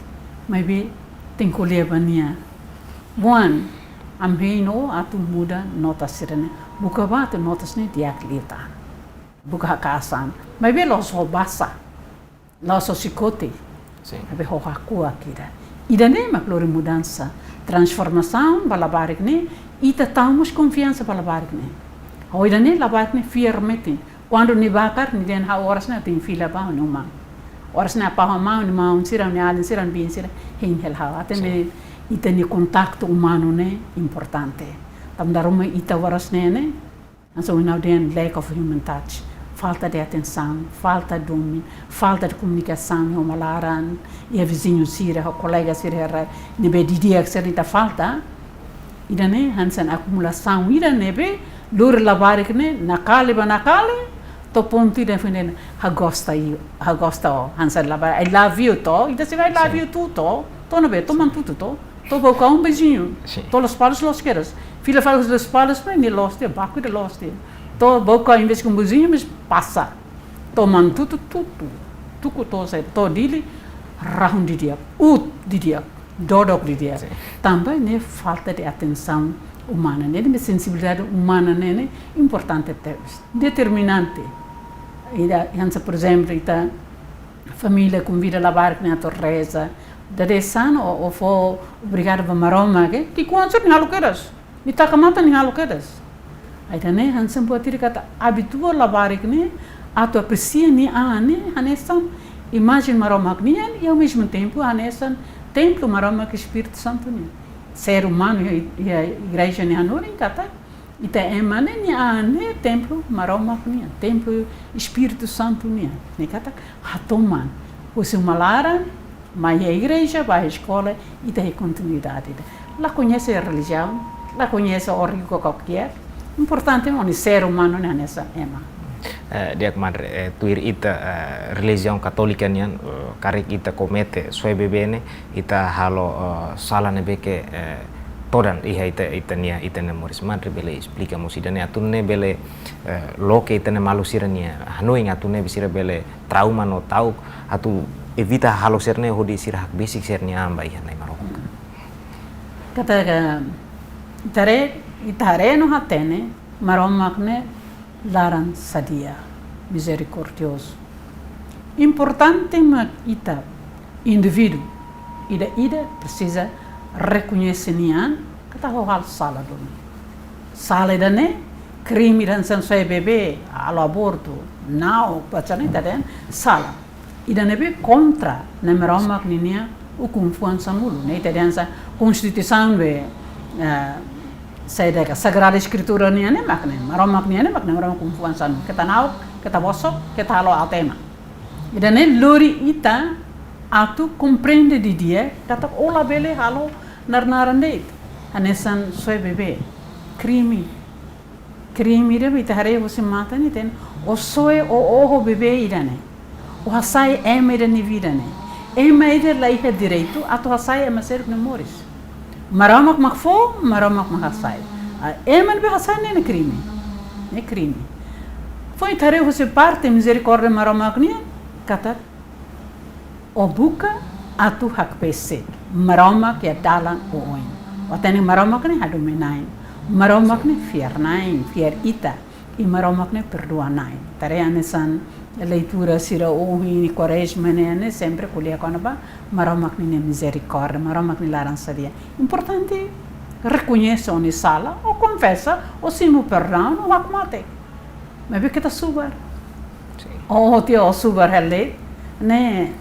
maibé tenke ko'alia ba nia. Buan, ami hein ó atu muda notas sira-ne'e. Buka bá atu notas ne'e di'ak liután. Buka haka'as an. Maibé la'ós ho basa. La'ós ho xikote. Sin. Maibé ho hakuak ida. Ida-ne'e mak lori mudansa. Transformasaun ba labarik ne'e, ita tau mós konfiansa ba labarik ne'e. Ho ida-ne'e labarik ne'e fiar metin. Kuandu nia bá karik, nia dehan ha'u oras ne'e tenke fila bá ho nia maun. Oras ne'e apá ho amá, nia maun sira, nia alin sira, nia biin sira, hein hela ha'u. Até Sin. Ne'e ita-nia kontaktu umanu ne'e importante. Tanba dala ruma ita oras ne'e ne'e, hanesan ohin ha'u dehan lack of human touch. Falta de atensaun, falta domin, falta de komunikasaun iha uma laran, iha viziñu sira, ho kolega sira, iha rai, ne'ebé didi'ak sira ita falta. Ida-ne'e hanesan akumulasaun ida ne'ebé lori labarik ne'e nakali ba nakali, to'o pontu ida foin dehan ha'u gosta ó, ha'u gosta ó, hanesan labarik, I love you to, ida sira I love Sin. You too to, to ne'ebé, to Sin. Mantutu to, to Baucau um beijinho. Sin. To Lospalos loos kedas. Fila fali Lospalos, mas nia loos tiha, baku ida loos tiha. To Baucau invés ke um beijinho, mas pasa. To Mantutu, tutu. Tuku to'o sai, to Dili, rahun didi'ak, uut didi'ak, dodok didi'ak. Sin. Tanba ne'e falta de atensaun umana, ne'e, ne'e sensibilidade umana ne'e, ne'e importante tebes. Determinante. Ida, hanesan, por ezemplu, ita família konvida labarik ne'e atu reza. Dadeer-saan ó, ó fó obrigadu ba Maromak, ke? Ki'ikoan sira nia halo kedas. Nia taka matan nia halo kedas. Ida-ne'e hanesan buat ida katak abitua labarik ne'e atu apresia nia an ne'e hanesan imajen Maromak nian, i ao mesmo tempu hanesan templu Maromak Espíritu Santu nian. Ser umanu iha, iha igreja nia hanorin katak ita ema ne'e nia an ne'e templu Maromak nian, templu Espíritu Santu nian. Ne'e katak hatoman husi uma laran, mai iha igreja, bá iha eskola, ita iha kontinuidade. La koñese relijiaun, la koñese orig kualkér. Importante ó-nia ser umanu ne'e hanesan ema. Eh, di'ak, Madre, eh, tuir ita, eh, relijiaun katólika nian, eh, karik ita komete soe bebé ne'e, ita halo, eh, sala ne'ebé ke, eh, todan iha ita, ita-nia, ita-nia moris. Madre bele esplika mós ida-ne'e atu nune'e bele, eh, loke ita-nia maluk sira-nia hanoin atu nune'e sira bele trauma no ta'uk atu evita halo sira-ne'e hodi sira hakbesik sira-nia an ba iha Nai Maromak. Katak ita haree, ita haree no hatene, Maromak ne'e laran sadia, mizerikordiozu. Importante mak ita, indivíduu ida-idak presiza rekoñese nia an katak ha'u halo sala duni. Sala ida-ne'e, krime ida hanesan soe bebé, halo abortu, na'ok, buat sira-ne'e ita dehan sala. Ida ne'ebé kontra Nai Maromak ninia ukun-fuan sanulu, ne'e ita dehan hanesan konstituisaun be, eh, saida ka, Sagrada Eskritura nian ne'e mak ne'e, Maromak nian ne'e mak ne'e, Maromak ukun-fuan sanulu. Keta na'ok, keta bosok, keta halo aat ema. Ida-ne'e lori ita atu komprende didi'ak katak ó labele halo nar-naran de'it. Hanesan soe bebé, krime. Krime ida be ita haree husi matan ita dehan, ó soe, ó oho bebé ida-ne'e. Ó hasai ema ida nia vida ne'e. Ema ida la iha direitu atu hasai ema seluk nia moris. Maromak mak fó, Maromak mak hasai. Ah, ema ne'ebé hasai ne'e, ne'e krime. Ne'e krime. Foin ita haree husi parte mizerikórdia Maromak nian, katak ó buka atu hakbesik Maromak iha dalan oioin. Ó hatene Maromak ne'e hadomi-na'in. Maromak ne'e fiar-na'in, fiar ita. I Maromak ne'e perdua-na'in. Ita haree hanesan leitura sira ohin Kuarezma ne'e, ne'e sempre ko'alia kona-ba Maromak ninia mizerikórdia, Maromak nia laran sadia. Importante rekoñese ó-nia sala, ó konfesa, ó simu perdaun, ó hakmatek. Maibé keta subar. Sin. Ó tiha ó subar hela de'it, ne'e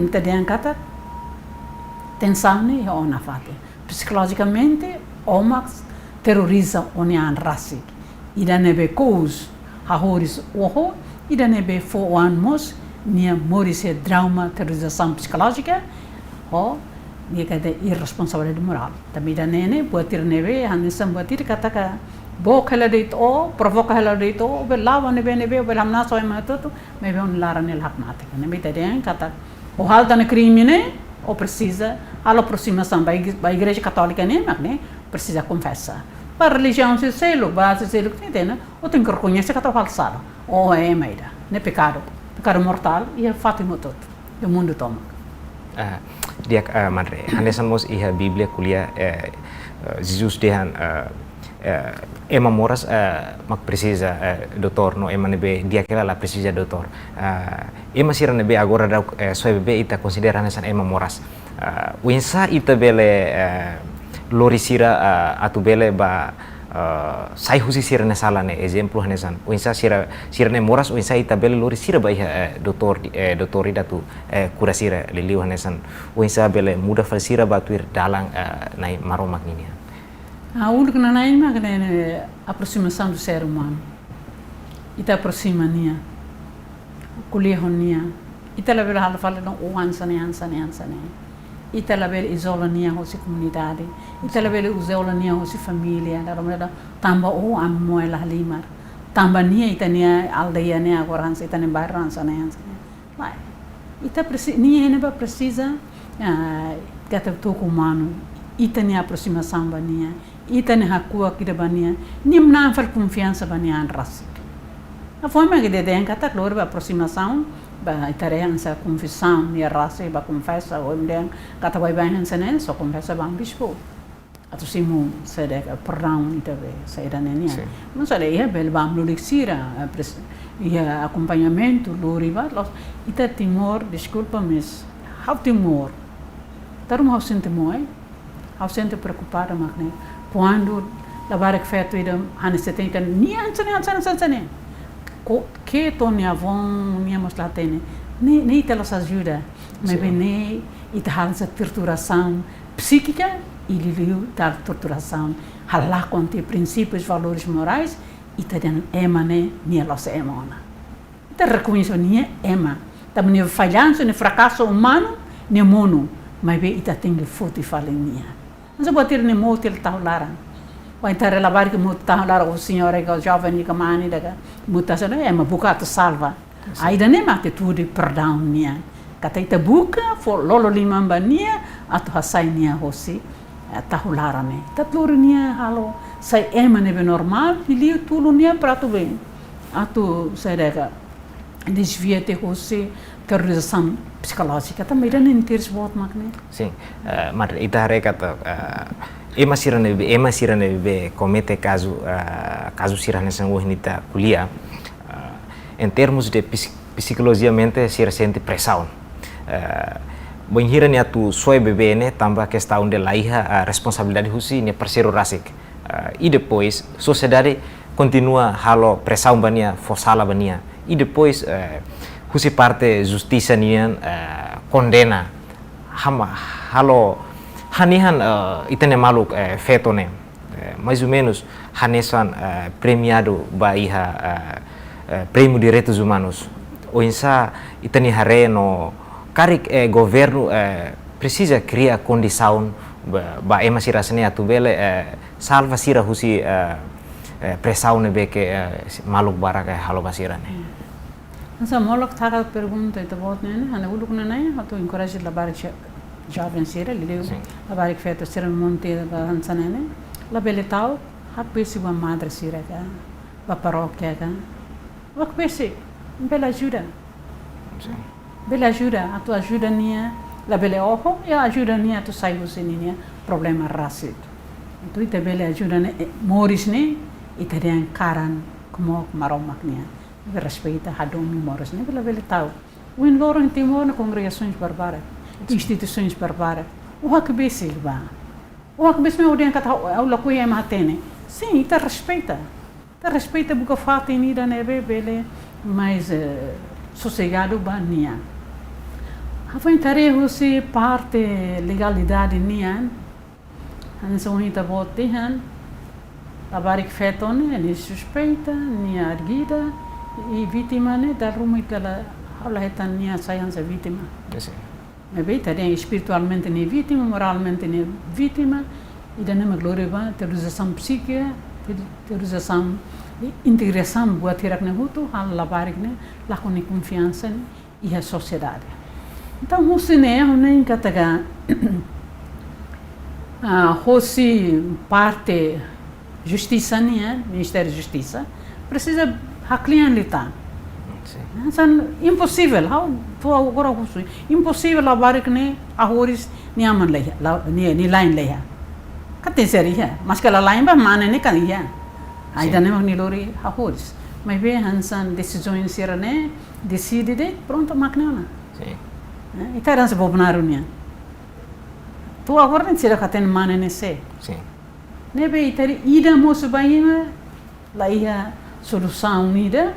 ita dehan katak tensaun ne'e iha ó nafatin. Psikolojikamente, ó mak teroriza ó-nia an rasik. Ida ne'ebé kous hahoris oho, ida ne'ebé fó ó an mós, nia moris iha trauma, terorizasaun psikolójika, ho Nia katak irresponsabilidade morál. Tanba ida-ne'e ne'e, buat ida ne'ebé, hanesan buat ida katak book hela de'it ó, provoka hela de'it ó, bele la'o ne'ebé ne'ebé, bele hamnasa ema hotu-hotu, maibé ó-nia laran ne'e la hakmatek. Ne'ebé ita dehan katak, ó halo tan krime ne'e, ó presiza halo aproximasaun ba ig-, ba Igreja Katólika ne'e, mak ne'e, presiza konfesa. Ba relijiaun seluk, ba seluk, ne'e, ne'e, ó tenke rekoñese katak ó halo sala. Ó ema ida. Ne'e pekadu. Pekadu mortál, iha fatin hotu-hotu. Iha mundu tomak. Ah, di'ak, ah, Madre. Hanesan mós iha Bíblia ko'alia, eh, eh, Jesus dehan, eh, eh, ema moras, eh, mak presiza, eh, doutór, no ema ne'ebé di'ak hela la presiza doutór. Ah, ema sira ne'ebé agora daudaun, eh, soe bebé ita konsidera hanesan ema moras. Ah, oinsá ita bele, eh, lori sira, ah, atu bele ba, eh, sai husi sira-nia sala ne'e, ezemplu hanesan. Oinsá sira, sira ne'e moras, oinsá ita bele lori sira ba iha, eh, doutór di-, eh, doutór ida atu, eh, kura sira, liuliu hanesan. Oinsá bele muda fali sira ba tuir dalan, eh, Nai Maromak nian. Ah, uluk nanain mak ne'e, ne'e aproximação do ser humano. Ita aproxima nia. Ko'alia ho nia. Ita labele halo fali dehan ó hanesan ne'e, hanesan ne'e, hanesan ne'e. Ita labele izola nia hosi komunidade. Ita labele izola nia hosi família. Dala ruma dehan tanba ó ami moe la halimar. Tanba nia ita-nia aldeia ne'e agora hanesan, ita-nia bairru hanesan ne'e, hanesan ne'e. Lae, ita presi-, nia ne'ebá presiza, ah, katak toku umanu, ita-nia aproximasaun ba nia, ita-nia hakuak ida ba nia, nia manán fali konfiansa ba nia an rasik. Hafoin mak ita dehan katak lori ba aproximasaun, ba ita dehan hanesan konfesaun, nia rasik ba konfesa, ou dehan katak baibain hanesan ne'e, só konfesa ba bispu. Atu simu saida ka perdaun ida be, saida ne'e nian. Sin. Maibé saida iha bele ba lulik sira, eh, pres-, iha akompañamentu, lori ba, loos, ita Timor, deskulpa, mas ha'u Timor. Dala ruma ha'u sente moe, ha'u sente preokupada mak ne'e. Kuandu labarik feto ida hanesan ita dehan, nia hanesan ne'e, hanesan ne'e, hanesan ne'e. Ko, ke to'o nia avón, nia mós la hatene. Ne'e, ne'e ita la'ós ajuda. Maibé ne'e, ita halo hanesan torturasaun psíkika, i liuliu dala torturasaun halakon tiha prinsípius, valores morais, ita dehan ema ne'e, nia la'ós ema ona. Ita rekoñese nia ema. Tanba nia fallansu, nia frakasu umanu, nia monu. Maibé ita tenke foti fali nia. Hanesan buat ida ne'e mout nia tahu laran. Wainhira labarik mout tahu laran, o señora ka joven ka mane ida ka, mout tahu laran, ema buka atu salva. Sin. Ida-ne'e mak atitude perdaun nian. Katak ita buka, fó lolo liman ba nia, atu hasai nia hosi, eh, tahu laran ne'e. Ita lori nia halo sai ema ne'ebé normál, liuliu tulun nia para atu bem. Atu saida ka, desvia tiha hosi terrorizasaun psikolójika. Tanba ida-ne'e interese boot mak ne'e. Sin, eh, Madre, ita haree katak, eh, ema sira ne'ebé, ema sira ne'ebé komete kazu, eh, kazu sira hanesan ohin ita ko'alia, eh, em termos de psi-, psikolojiamente sira sente presaun. Eh, bainhira nia atu soe bebé ne'e tanba kestaun de la iha, eh, responsabilidade husi nia parseiru rasik. Eh, i depois, sosiedade kontinua halo presaun ba nia, fó sala ba nia. I depois, eh, husi parte justisa nian, eh, kondena. Hama, halo, hanesan, eh, ita-nia maluk, eh, feto ne'e. Eh, mais ou menos, hanesan, eh, premiadu ba iha, eh, eh, Prémiu Direitus Umanus. Oinsá ita-nia haree no karik, eh, governu, eh, presiza kria kondisaun ba, ba ema sira hanesan ne'e atu bele, eh, salva sira husi, eh, eh, presaun ne'ebé ke, eh, si-, maluk barak, eh, halo ba sira ne'e. Hanesan molok taka pergunta ita-boot ne'e, ne'e, hanesan uluk ne'e, ne'e, atu encourage labarik jo-, joven sira, liuliu, sin, labarik feto sira monte ba hanesan ne'e, ne'e. Labele ta'uk, hakbesik ba madre sira ka, ba parókia ka. Hakbesik, bele ajuda. Sin. Bele ajuda, atu ajuda nia, labele oho, ya ajuda nia atu sai husi ninia problema rasik. Atu ita bele ajuda nia, eh, moris ne'e, ita dehan karan, komo Maromak nian. Ita respeita, hadomi moris ne'e, bele, bele ta'uk. Ohin loron Timor ne'e kongregasoens barbarak, sin, instituisoens barbarak. Ó hakbesik ba. Ó hakbesik, ó dehan katak ha'u, ha'u lakohi ema hatene. Sin, ita respeita. Ita respeita buka fatin ida ne'ebé bele mais, eh, sosegadu ba nia. Hafoin ita haree husi parte legalidade nian, hanesan ohin ita-boot dehan, labarik feto ne'e, nia suspeita, nia arguida, i vítima ne'e, dala ruma ita la, ha'u la hetan nia sai hanesan vítima. Sin. Maibé ita dehan espiritualmente ne'e vítima, moralmente ne'e vítima, ida-ne'e mak lori ba terrorizasaun psíkika, ter-, terrorizasaun, integrasaun buat hirak-ne'e hotu, halo labarik ne'e lakon nia konfiansa ne'e iha sosiedade. Entaun, husi ne'e, ha'u hanoin katak, ah, husi parte justisa nian, Ministériu Justisa, presiza haklean liután. Sin. Hanesan imposivel, ha'u to'o agora husu, imposivel labarik ne'e hahú nia aman la iha, la, nia, nia la'en la iha. Katak sira iha, maske la la'en ba mane ne'e kan iha. Sin. Ida-ne'e mak nia lori hahú. Maibé hanesan desizaun sira-ne'e, deside de'it, prontu mak ne'e ona. Sin. Eh, ita heransa Bolsonaro nian. To'o agora ne'e sira la hatene mane ne'e sé. Sin. Ne'ebé ita haree ida mosu ba ema, la iha solusaun ida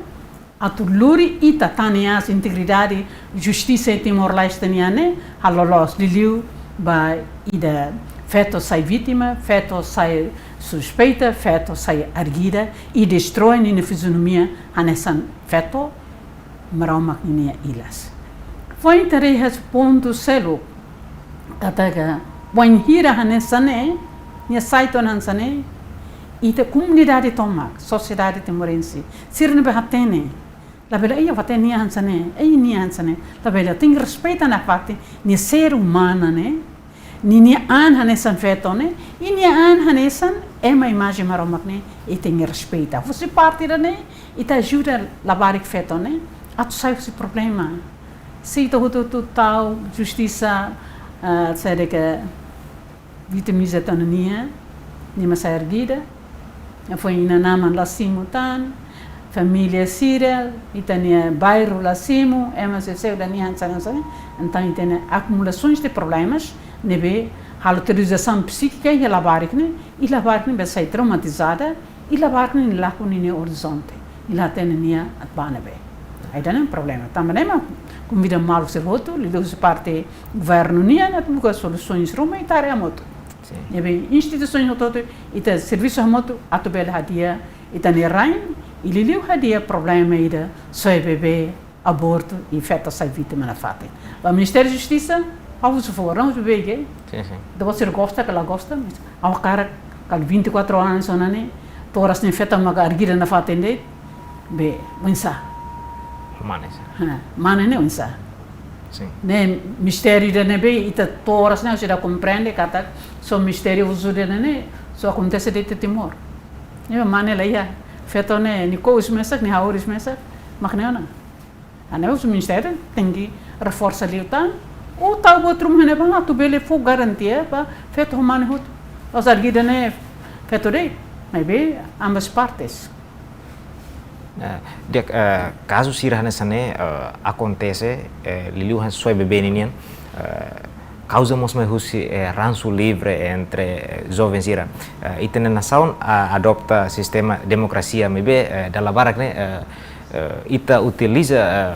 atu lori ita tan ne'e, integridade, justisa iha Timor-Leste nian ne'e, halo loos liuliu ba ida feto sai vítima, feto sai suspeita, feto sai agredida, i destrói ninia fizionomia hanesan feto Maromak ninia ilas. Foin ita haree iha pontu seluk, katak bainhira hanesan ne'e, nia sai to'o hanesan ne'e, ita komunidade tomak, sosiedade timorense, sira ne'ebé hatene, labele, ei, hatene nia hanesan ne'e, ei, nia hanesan ne'e, labele, tenke respeita nafatin nia ser umana ne'e, ninia an hanesan feto ne'e, i nia an hanesan ema imajen Maromak ne'e, ita tenke respeita. Husi parte ida-ne'e, ita ajuda labarik feto ne'e atu sai husi problema. Se ita hotu-hotu tau justisa, ah, saida ke vitimiza tiha ona nia, nia mak sai agredida, foin inan-aman la simu tan, família sira, ita-nia bairru la simu, ema sira seidauk nia hanesan hanesan, entaun ita-nia akumulasaun de problemas, ne'ebé halo terrorizasaun psíkika iha labarik ne'e, i labarik ne'e bele sai traumatizada, i labarik ne'e lakon ninia orizonte, i la hatene nia atu bá ne'ebé. Ida-ne'e problema. Tanba ne'e mak konvida maluk sira hotu, liuliu husi parte governu nian, atu buka solusaun ruma i tarea hamutuk. Sin. Ne'ebé instituisaun hotu-hotu, ita servisu hamutuk, atu bele hadi'a ita-nia rain, i liuliu hadi'a problema ida soe bebé, abortu i feto sai vítima nafatin. Ba Ministériu Justisa, ha'u husu favór, ha'u husu bege. Sin, sin. Depois sira gosta ka la gosta, mas ha'u hakarak katak vinte e quatro anos ona ne'e, toras ne'e feto mak agredida nafatin de'it, be, oinsá. Mane sá. Ha, mane ne'e oinsá. Sin. Ne'e mistériu ida ne'ebé ita toras ne'e seidauk komprende katak só mistériu husi ida-ne'e só akontese de'it iha Timor. Ne'e mane la iha, feto ne'e nia kous mesak, nia hahú mesak, mak ne'e ona. Hanesan husi ministériu tenke reforsa liután, ou tau buat ruma ne'ebá atu bele fó garantia ba feto ho mane hotu. La'ós agredida ne'e feto de'it, maibé ambas partes. Eh, di'ak, eh, kazu sira hanesan ne'e, eh, akontese, eh, liuliu hanesan soe bebé ninian, eh, kauza mós mai husi, eh, ransu livre entre, eh, joven sira. Eh, ita-nia nasaun, ah, adopta sistema demokrasia, maibé, eh, dala barak ne'e, eh, eh, ita utiliza, eh,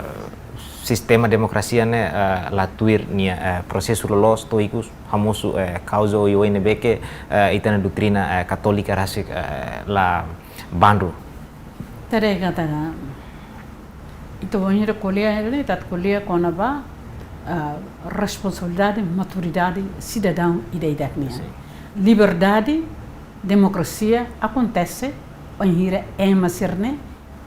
sistema demokrasia ne'e, eh, la tuir nia, eh, prosesu loloos to'o ikus hamosu, eh, kauza oioin ne'ebé ke, eh, ita-nia doutrina, eh, katólika rasik, eh, la bandu. Tere kata ka, ita bainhira ko'alia, ita ko'alia kona-ba, ah, responsabilidade, maturidade sidadaun ida-idak nian. Sin. Liberdade, demokrasia akontese bainhira ema sira-ne'e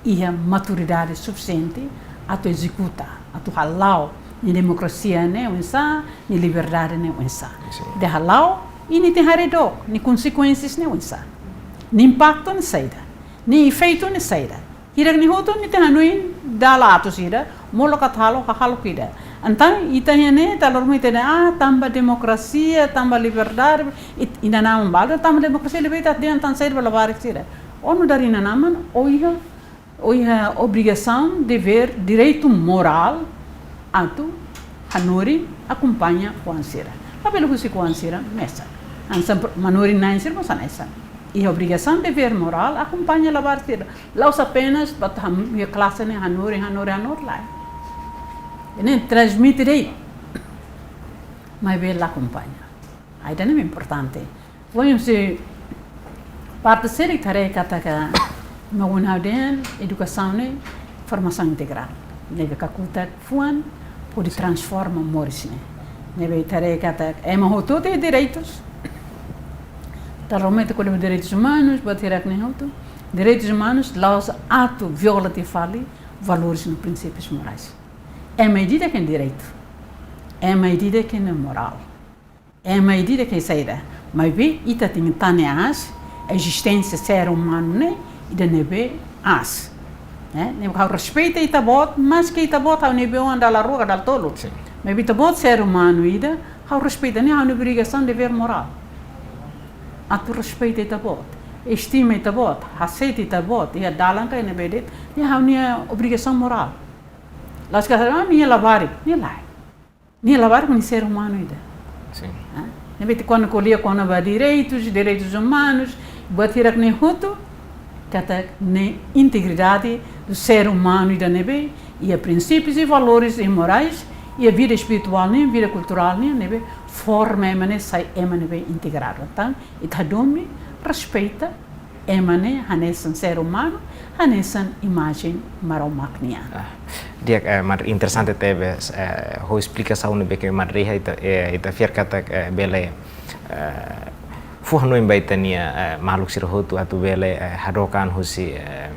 iha maturidade sufisiente atu ezekuta, atu hala'o nia demokrasia ne'e oinsá, nia liberdade ne'e oinsá. Sin. Ita hala'o, i nia tenke haree dook nia konsekuénsias ne'e oinsá. Nia impaktu ne'e saida, nia efeitu ne'e saida. Hirak ne'e hotu nia tenke hanoin dala atus ida, molok atu halo, hahalok ida. Entaun ita iha ne'e, dala ruma ita dehan, ah, tanba demokrasia, tanba liberdade, it-, inan-aman balu, tanba demokrasia ne'ebé ita dehan tan saida ba labarik sira. Ó nu'udar inan-aman, ó iha, ó iha obrigasaun, devér, direitu morál atu hanorin, akompaña oan sira. Labele husik oan sira mesak. Hanesan pro-, manorin-na'in sira mós hanesan. Iha obrigasaun, devér morál, akompaña labarik sira. La'ós apenas ba atu ham-, iha klase ne'e hanorin, hanorin, hanorin, lae. Ne'e transmite de'it. Maibé la akompaña. Ida-ne'e importante. Foin husi parte seluk ita haree katak, no una den edukasaun ne'e formasaun integrál. Ne'ebé kakutak fuan hodi transforma moris ne'e. Ne'ebé ita haree katak ema hotu-hotu iha direitus. Ita realmente ko'alia direitus umanus, buat hirak-ne'e hotu. Direitus umanus la'ós atu viola tiha fali valores no prinsípius morais. Ema ida-idak iha direitu. Ema ida-idak iha morál. Ema ida-idak iha saida. Maibé ita tenke hatene aas ezisténsia ser umanu ne'e ida ne'ebé aas. Eh, ne'e ha'u respeita ita-boot, maske ita-boot ha'u ne'ebé oan dala rua ka dala tolu. Sin. Maibé ita-boot ser umanu ida, ha'u respeita, ne'e ha'u-nia obrigasaun, devér morál. Atu respeita ita-boot, estima ita-boot, aseita ita-boot, iha dalan ka ne'ebé de'it, ne'e ha'u-nia obrigasaun morál. La'ós katak, ah, nia labarik, nia lae. Nia labarik mak nia ser umanu ida. Sin. Ah, ne'ebé ita kuandu ko'alia kona-ba direitus, direitus umanus, buat hirak-ne'e hotu, katak ne'e integridade do ser umanu ida ne'ebé iha prinsípius i valores i morais, iha vida espirituál nian, vida kulturál nian, ne'ebé forma ema ne'e sai ema ne'ebé integradu. Entaun, ita hadomi, respeita ema ne'e hanesan ser umanu, hanesan imajen Maromak nian. Ah, di'ak, eh, Madre, interesante tebes, eh, ho esplikasaun ne'ebé ke Madre iha, ita, eh, ita fiar katak, eh, bele, eh, fó hanoin ba ita-nia, eh, maluk sira hotu atu bele, eh, hadook an husi, eh,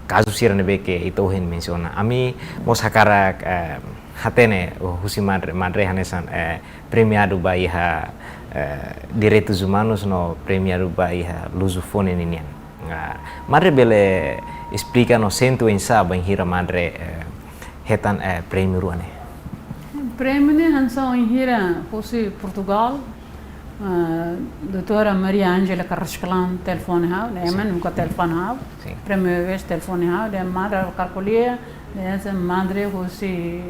kazu sira ne'ebé ke ita ohin mensiona. Ami mós hakarak, eh, hatene, oh, husi Madre, Madre hanesan, eh, premiadu ba iha, eh, direitus umanus no premiadu ba iha luzofonia ninian. Ah, Madre bele esplika no sente oinsá bainhira Madre, eh, hetan, eh, prémiu rua ne'e? Prémiu ne'e hanesan bainhira husi Portugal, ah, doutora Maria Ângela Carrascalão telefone ha'u, ne'e, sin, ema nunka telefone ha'u. Sin. Primeira vez telefone ha'u, dehan Madre ha'u hakarak ko'alia, dehan Madre husi,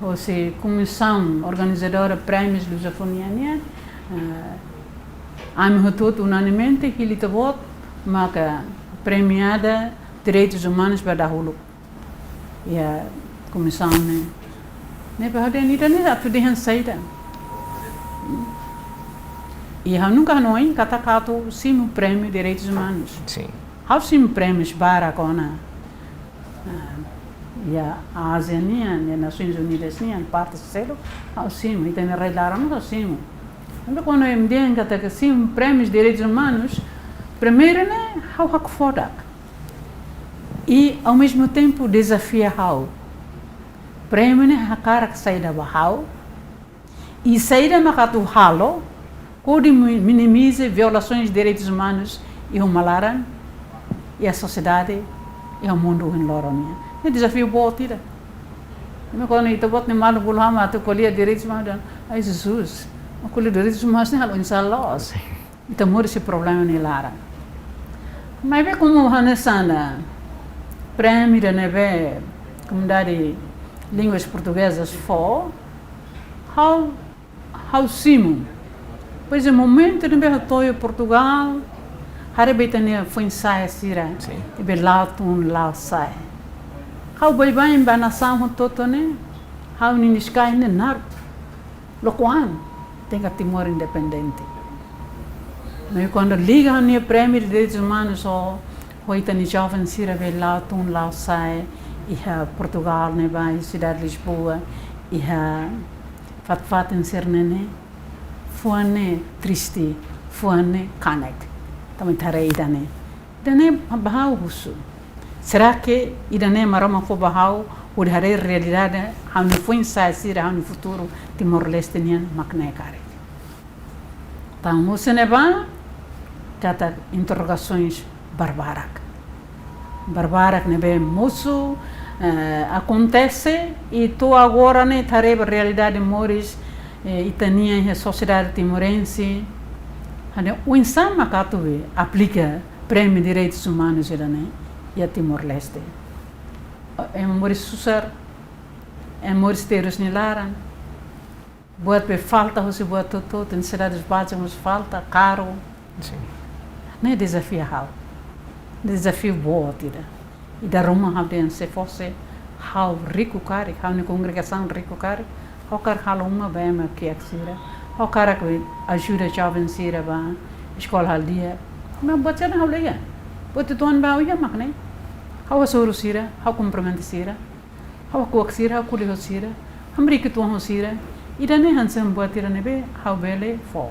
husi komisaun organizadora prémius luzofonia nian, eh, ami hotu-hotu unanimemente hili ita-boot maka premiada direitus umanus ba dahuluk. Iha komisaun ne'e. Ne'ebé ha'u dehan ida-ne'e atu dehan saida. I ha'u nunka hanoin katak atu simu prémiu direitus umanus. Sin. Ha'u simu prémius barak ona. Ah, iha Ázia nian, iha Nasoins Unidas nian, parte seluk, ha'u simu, ita-nia rai laran ha'u simu. Entaun, kuandu ema dehan katak simu prémius direitus umanus, primeiru ne'e, ha'u hakfodak. I, ao mesmo tempo, dezafia ha'u. Prémiu ne'e hakarak saida ba ha'u, i saida mak atu halo, hodi mi-, minimiza violasoens de direitus umanus iha uma laran, iha sosiedade, iha mundu ohin loron nian. Ne'e dezafiu boot ida. Ema kuandu ita-boot ne'e maluk bolu ha'u atu ko'alia direitus umanus, ai Jesus, ko'alia direitus umanus ne'e halo oinsá loos. Ita moris iha problema nia laran. Maibé komu hanesan prémiu ida ne'ebé Komunidade Línguas Portuguesas fó, ha'u, ha'u simu. Pois é, momentu ne'ebé ha'u to'o iha Portugal, haree ba ita-nia foin-sa'e sira, sin, ne'ebé la'o tun, la'o sa'e. Ha'u baibain ba nasaun hotu-hotu ne'e, ha'u-nia niskai ne'e naruk. Loke an, tenke Timor independente. Maibé kuandu liga ho nia prémiu de direitus umanus, ho, ho ita-nia joven sira be la'o tun la'o sa'e, iha Portugal ne'ebá, iha sidade Lisboa, iha fatin-fatin sira-ne'e ne'e, fuan ne'e triste, fuan ne'e kanek. Tanba ita haree ida-ne'e. Ida-ne'e ba ha'u husu. Será que ida-ne'e Maromak fó ba ha'u, hodi haree realidade, ha'u-nia foin-sa'e sira, ha'u-nia futuru Timor-Leste nian mak ne'e karik? Entaun, husi ne'ebá, katak interrogasoens barbarak. Barbarak ne'ebé mosu, eh, akontese, i to'o agora ne'e ita haree ba realidade moris, eh, ita-nian iha sosiedade timorense. Ha'u dehan oinsá mak atu be aplika prémiu direitus umanus ida-ne'e iha Timor-Leste. Ema moris susar, ema moris terus nia laran. Buat be falta, husi buat hotu-hotu, nesesidades bázicas falta, karu. Sin. Ne'e dezafia ha'u. Dezafiu boot ida. I dala ruma ha'u dehan se fosse ha'u riku karik, ha'u-nia kongregasaun riku karik, ha'u hakarak halo uma ba ema kiak sira. Ha'u hakarak ajuda joven sira ba eskola halo di'ak. Maibé buat sira-ne'e ha'u la iha. Buat uitoan ba ha'u iha mak ne'e. Ha'u hasoru sira, ha'u kumprimenta sira. Ha'u hakuak sira, ha'u ko'alia ho sira. Hamriik uitoan ho sira. Ida-ne'e hanesan buat ida ne'ebé ha'u bele fó.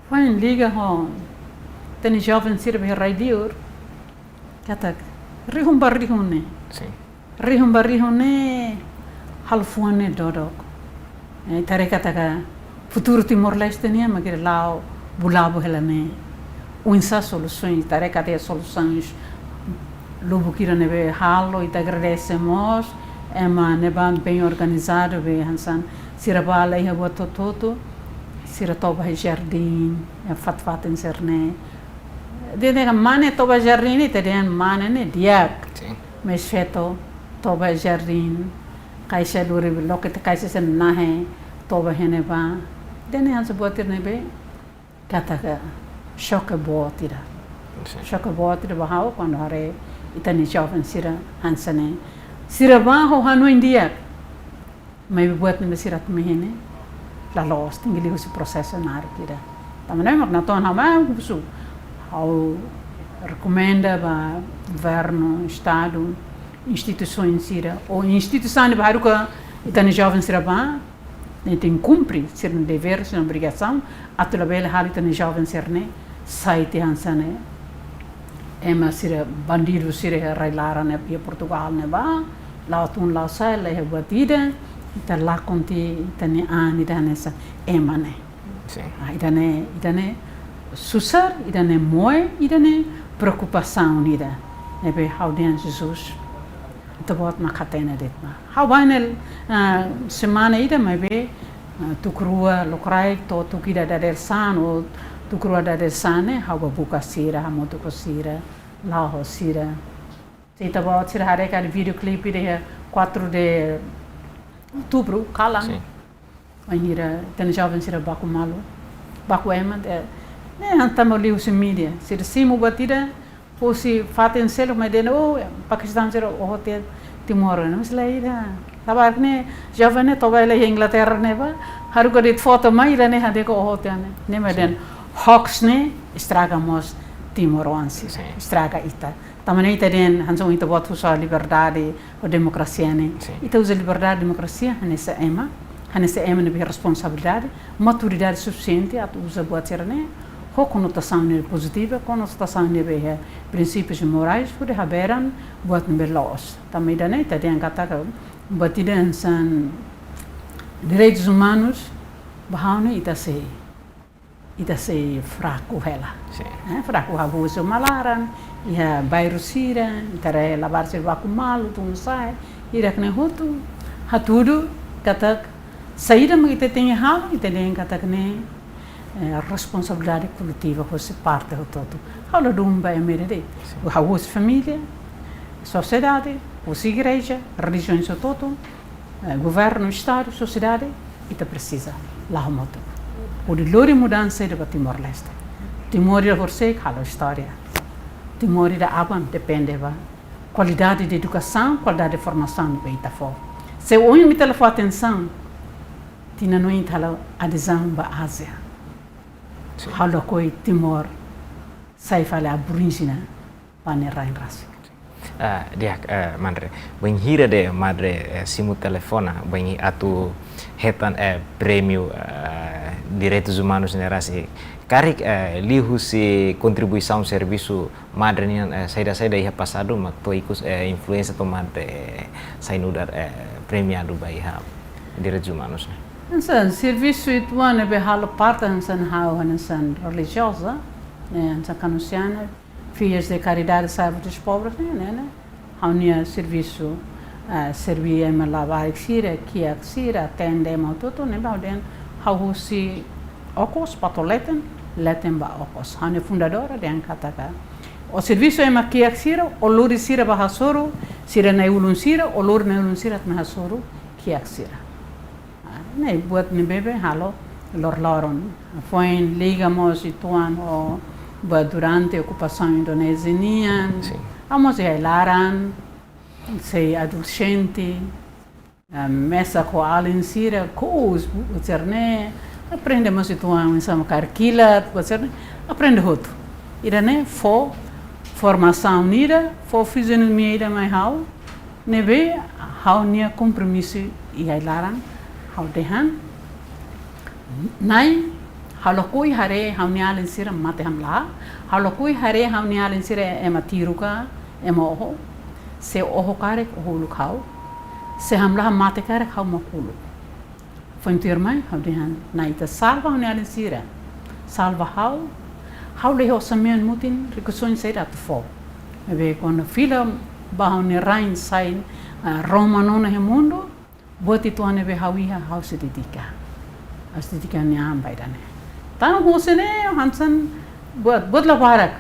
Foin liga ho ita-nia joven sira be rai liur, katak rihun ba rihun ne'e. Sin. Rihun ba rihun ne'e halo fuan ne'e dodok. Eh, ita haree katak futuru Timor-Leste nian mak ita la'o bulabu hela ne'e. Oinsá solusaun, ita haree katak solusaun lubuk ida ne'ebé halo, ita agradese mós ema ne'ebá bem organizadu be hanesan sira bá laiha buat hotu-hotu, sira toba iha jardín, iha fatin-fatin sira-ne'e. Dehan katak mane toba jardín, ita dehan mane ne'e di'ak. Sin. Mais feto toba jardín, kaixa luri loke ita kaixa sira-ne'e toba iha ne'ebá. Dehan hanesan buat ida ne'ebé katak xoke boot ida. Sin. Xoke boot ida ba ha'u kuandu haree ita-nia joven sira hanesan ne'e. Sira bá ho hanoin di'ak. Maibé buat ne'ebé sira tama iha ne'e la loos, tenke liuhusi prosesu naruk ida. Tanba ne'e mak natoon ha'u mak husu. Ha'u rekomenda ba governu, estadu, instituisaun sira, ou instituisaun ne'ebé haruka ita-nia joven sira bá, ne'e tenke kumpre sira-nia devér, sira-nia obrigasaun, atu labele halo ita-nia joven sira-ne'e sai tiha hanesan ne'e. Ema sira bandidu sira iha rai-laran ne'e, iha Portugal ne'ebá, la'o tun la'o sa'e, laiha buat ida, ita lakon tiha ita-nia an ida hanesan ema ne'e. Sin. Ah, ida-ne'e, ida-ne'e susar, ida-ne'e moe, ida-ne'e preokupasaun ida. Ne'ebé ha'u dehan Jesus, ita-boot mak hatene de'it mak. Ha'u bá ne'e, ah, semana ida maibé, ah, tuku rua lokraik to'o tuku ida dadeer-saan, ou tuku rua dadeer-saan ne'e, ha'u bá buka sira, hamutuk ho sira, la'o ho sira. Se ita-boot sira haree karik videoclip ida iha quatro de outubro, kalan. Sin. Bainhira ita-nia joven sira baku malu, baku ema, eh, ne'e han tama liuhusi mídia. Sira simu buat ida, husi fatin seluk mai dehan, oh, Pakistan sira oho tiha Timor, ne'e, mas lae ida. Labarik ne'e, joven ne'e toba hela iha Inglaterra ne'ebá, haruka de'it foto mai ida-ne'e hadi'a katak oho tiha ne'e. Ne'e mak dehan, sin, hoax ne'e estraga mós timoroan sira, sin, estraga ita. Tanba ne'e ita dehan hanesan ita-boot uza liberdade ho demokrasia ne'e. Sin. Ita uza liberdade, demokrasia hanesan ema, hanesan ema ne'ebé iha responsabilidade, maturidade sufisiente atu uza buat sira-ne'e ho konotasaun ne'ebé pozitiva, konotasaun ne'ebé iha prinsípius morais, hodi haberan buat ne'ebé loos. Tanba ida-ne'e ita dehan katak buat ida hanesan direitus umanus, ba ha'u ne'e ita sei, ita sei fraku hela. Sin. Eh, fraku hela husi uma laran, iha bairru sira, ita haree labarik sira baku malu, tun sa'e, ida-ne'e hotu, hatudu katak saida mak ita tenke halo, ita dehan katak ne'e, eh, responsabilidade koletiva husi parte hotu-hotu. Ha'u ladún ba ema ida de'it. Sin. Ha'u husi família, sosiedade, husi igreja, relijiaun hotu-hotu, eh, governu, estadu, sosiedade, ita presiza la'o hamutuk hodi lori mudansa ida ba Timor-Leste. Timor ida horisehik halo istória. Timor ida aban depende ba kualidade de edukasaun, kualidade de formasaun ne'ebé ita fó. Se ohin ita la fó atensaun, tinan oin ita halo adezaun ba Ázia. Sin. Halo koi Timor sai fali aboríjene ba nia rain rasik. Ah, di'ak, eh, Madre. Bainhira de'it Madre, eh, simu telefone, bainhira atu hetan, eh, prémiu, eh, direitus umanus ne'e rasik. Karik, eh, liuhusi kontribuisaun servisu Madre nian, eh, saida-saida iha pasadu mak to'o ikus, eh, influénsia to'o Madre, eh, sai nu'udar, eh, premiadu ba iha direitus umanus ne'e. Hanesan servisu uitoan ne'ebé halo parte hanesan ha'u hanesan relijioza, ne'e, hanesan Kanusiana, Filhas de Caridade, Servos dos Pobres, ne'e, ne'e, ne'e. Ha'u-nia servisu, ah, serví ema labarik sira, kiak sira, atende ema hotu-hotu, ne'ebé ha'u dehan ha'u husi okos ba to'o leten, leten ba okos. Ha'u-nia fundadora dehan katak, ó servisu ema kiak sira, ó lori sira ba hasoru sira-nia ulun sira, ó lori nia ulun sira atu mai hasoru kiak sira. Ah, ne'e buat ne'ebé halo loroloron. Foin liga mós uitoan ho ba durante okupasaun Indonézia nian. Sin. Ha'u mós iha ai-laran, sei adolexente, ah, mesak ho alin sira, kous, buat sira-ne'e, aprende mós uitoan oinsá mak kaer kilat, buat sira-ne'e, aprende hotu. Ida-ne'e fó formasaun ida, fó fizionomia ida mai ha'u, ne'ebé ha'u-nia kompromisu iha ai-laran, Ha'u dehan, Na'i, ha'u lakohi haree ha'u-nia alin sira mate hamlaha, ha'u lakohi haree ha'u-nia alin sira ema tiru ka, ema oho, se oho karik, oho uluk ha'u, se hamlaha mate karik, ha'u mak uluk. Foin tuirmai, ha'u dehan, Na'i, Ita salva ha'u-nia alin sira, salva ha'u, ha'u la iha orsamentu mutin, rikusoin saida atu fó. Ne'ebé kuandu fila ba ha'u-nia rain sai, ah, Roma nona iha mundu, buat uitoan ne'ebé ha'u iha, ha'u sei dedika. Ha'u sei dedika ha'u-nia an ba ida-ne'e. Tanba husi ne'e, hanesan, buat, buat la barak.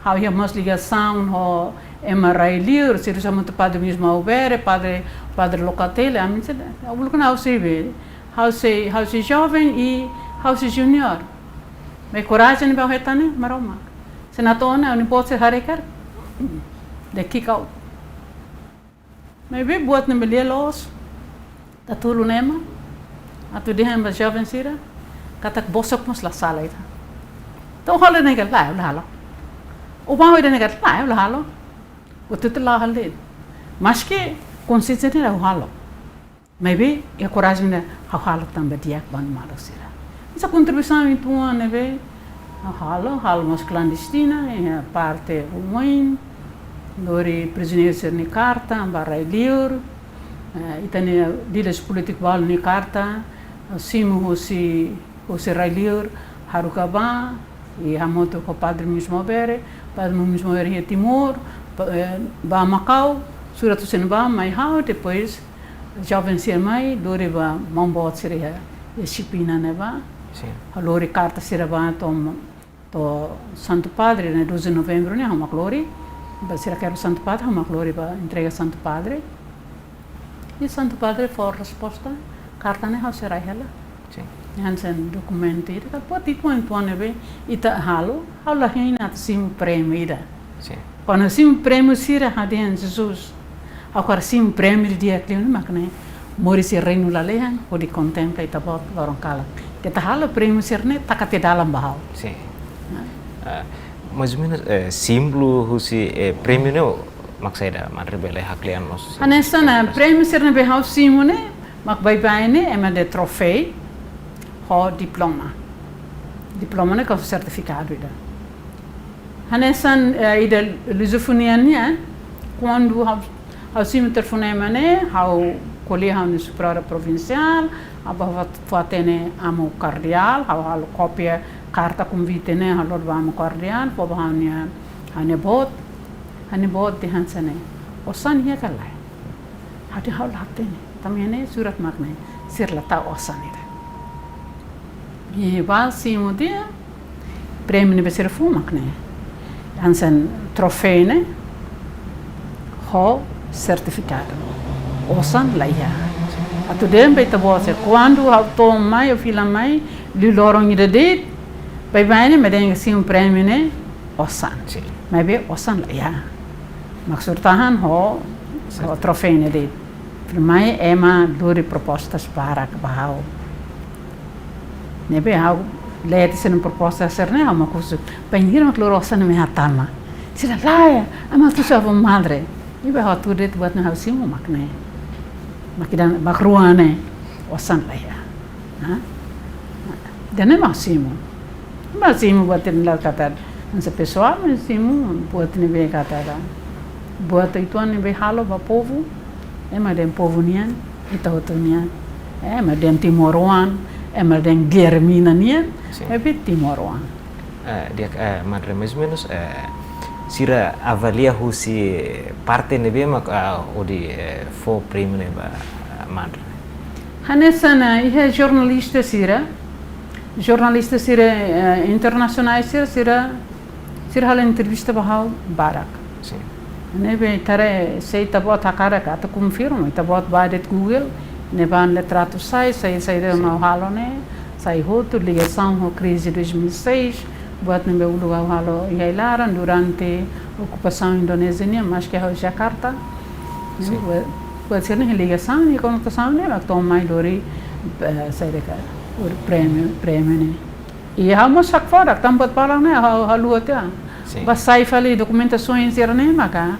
Ha'u iha mós ligasaun ho ema rai-li'ur, sira hamutuk Padre Domingos Maubere, Padre, Padre Locatelli, ami sei, uluk ne'e ha'u sei be. Ha'u sei, ha'u sei joven i ha'u sei junior. Maibé korajen ne'ebé ha'u hetan ne'e, Maromak. Se natoon ne'e, ha'u-nia boot sei haree karik, dehan kick out. Maibé buat ne'ebé lia loos, ita tulun ema, atu dehan ba joven sira, katak bosok mós la sala ida. Entaun halo ne'e ka lae, ha'u la halo. Oba ida-ne'e ka lae, ha'u la halo. Buat ida la halo de'it. Maski konsiénsia ne'e ha'u halo. Maibé, iha korajen ida ha'u halo tanba di'ak ba maluk sira. Hanesan kontribuisaun uitoan ne'ebé ha'u halo, halo mós klandestina, iha parte oioin, lori prizioneiru sira-nia karta ba rai-li'ur, eh, ita-nia líderes polítiku balu nia karta, simu husi, husi rai-li'ur, haruka bá, i hamutuk ho Padre Domingos Maubere, Padre Domingos Maubere iha Timor, pa-, eh, bá Makau, surat husi ne'ebá, mai ha'u, depois, joven sira mai, lori ba maun-boot sira iha, iha Xipina ne'ebá. Sin. Ha'u lori karta sira bá to'o, to'o Santu Padre, ne'e doze de Novembro ne'e, ha'u mak lori. Ba sira kedas Santu Padre, ha'u mak lori ba entrega Santu Padre. I Santu Padre fó resposta, karta ne'e ha'u sei rai hela. Sin. Hanesan dokumentu ida, ka buat uitoan ne'ebé ita halo, ha'u la hein atu simu prémiu ida. Sin. Kuandu simu prémiu sira ha'u dehan Jesus, ha'u hakarak simu prémiu di'ak liu ne'e mak ne'e, moris iha reinu lalehan, hodi kontempla Ita-Boot loron kalan. Keta halo prémiu sira-ne'e taka tiha dalan ba ha'u. Sin. Nah. Ah, mais ou menus, eh, símbolu husi, eh, prémiu ne'e, mak saida, Madre bele haklean mós. Hanesan, eh, prémiu sira ne'ebé ha'u simu ne'e, mak baibain ne'e, ema dehan troféu, ho diploma. Diploma ne'e ka sertifikadu ida. Hanesan, eh, ida lusofonia nian, kuandu ha'u, ha'u simu telefonema ne'e, ha'u ko'alia ho ha'u-nia supervizora provinsiál, ha'u bá fó, fó hatene amu kardeál, ha'u halo kópia karta konvite ne'e, ha'u lori ba amu kardeál, fó ba ha'u-nia, ha'u-nia boot, ha'u-nia boot dehan hanesan ne'e. Osan iha ka lae? Ha'u dehan ha'u la hatene. Tanba ne'e surat mak ne'e, sira la tau osan ida. I bá simu tiha, prémiu ne'ebé sira fó mak ne'e. Hanesan troféu ne'e, ho sertifikadu. Osan la iha. Atu dehan ba Ita-Boot sira, kuandu ha'u to'o mai, ha'u fila mai, liu loron ida de'it, baibain ne'e mak dehan simu prémiu ne'e, osan. Sin. Maibé osan la iha. Mak sura-tahan ho, ho troféu ne'e de'it. Tuirmai ema lori propostas barak ba ha'u. Ne'ebé ha'u lee tiha sira-nia proposta sira-ne'e ha'u mak husu. Bainhira mak lori osan ne'e mai ha'u tama. Sira lae, ema atu sá ba Madre. Ne'ebé ha'u hatudu de'it buat ne'e ha'u simu mak ne'e. Mak ida, mak rua ne'e. Osan la iha. Ha? Ida-ne'e mak simu. Mak simu buat ne'e la katak hanesan pesoál, mak simu buat ne'ebé katak. Buat uitoan ne'ebé halo ba povu, ema dehan povu nian, ita hotu nian. Ema dehan timoroan, ema dehan Guilhermina nian, sin, maibé timoroan. Eh, di'ak, eh, Madre, mais ou menus, eh, sira avalia husi parte ne'ebé mak, ah, hodi, eh, fó prémiu ne'e ba, ah, Madre? Hanesan, eh, iha jornalista sira, jornalista sira, eh, internasionál sira, sira, sira halo entrevista ba ha'u barak. Sin. Ne'ebé haree se Ita-Boot hakarak atu konfirma, Ita-Boot bá de'it Google, ne'ebá nia litratu sai, sai, sai de'it, sin, ha'u halo ne'e, sai hotu, ligasaun ho krize dois mil e seis, buat ne'ebé uluk ha'u halo iha ai-laran durante okupasaun Indonézia nian, maske ha'u Jakarta. Sin. Buat, buat sira-ne'e ligasaun i komunikasaun ne'e, mak to'o mai lori, eh, sai de'it ka, lori prémiu, prémiu ne'e. I ha'u mós hakfodak, tanba buat balu ne'e, ha'u, ha'u haluha tiha. Sin. Bá sai fali dokumentasaun sira-ne'e maka,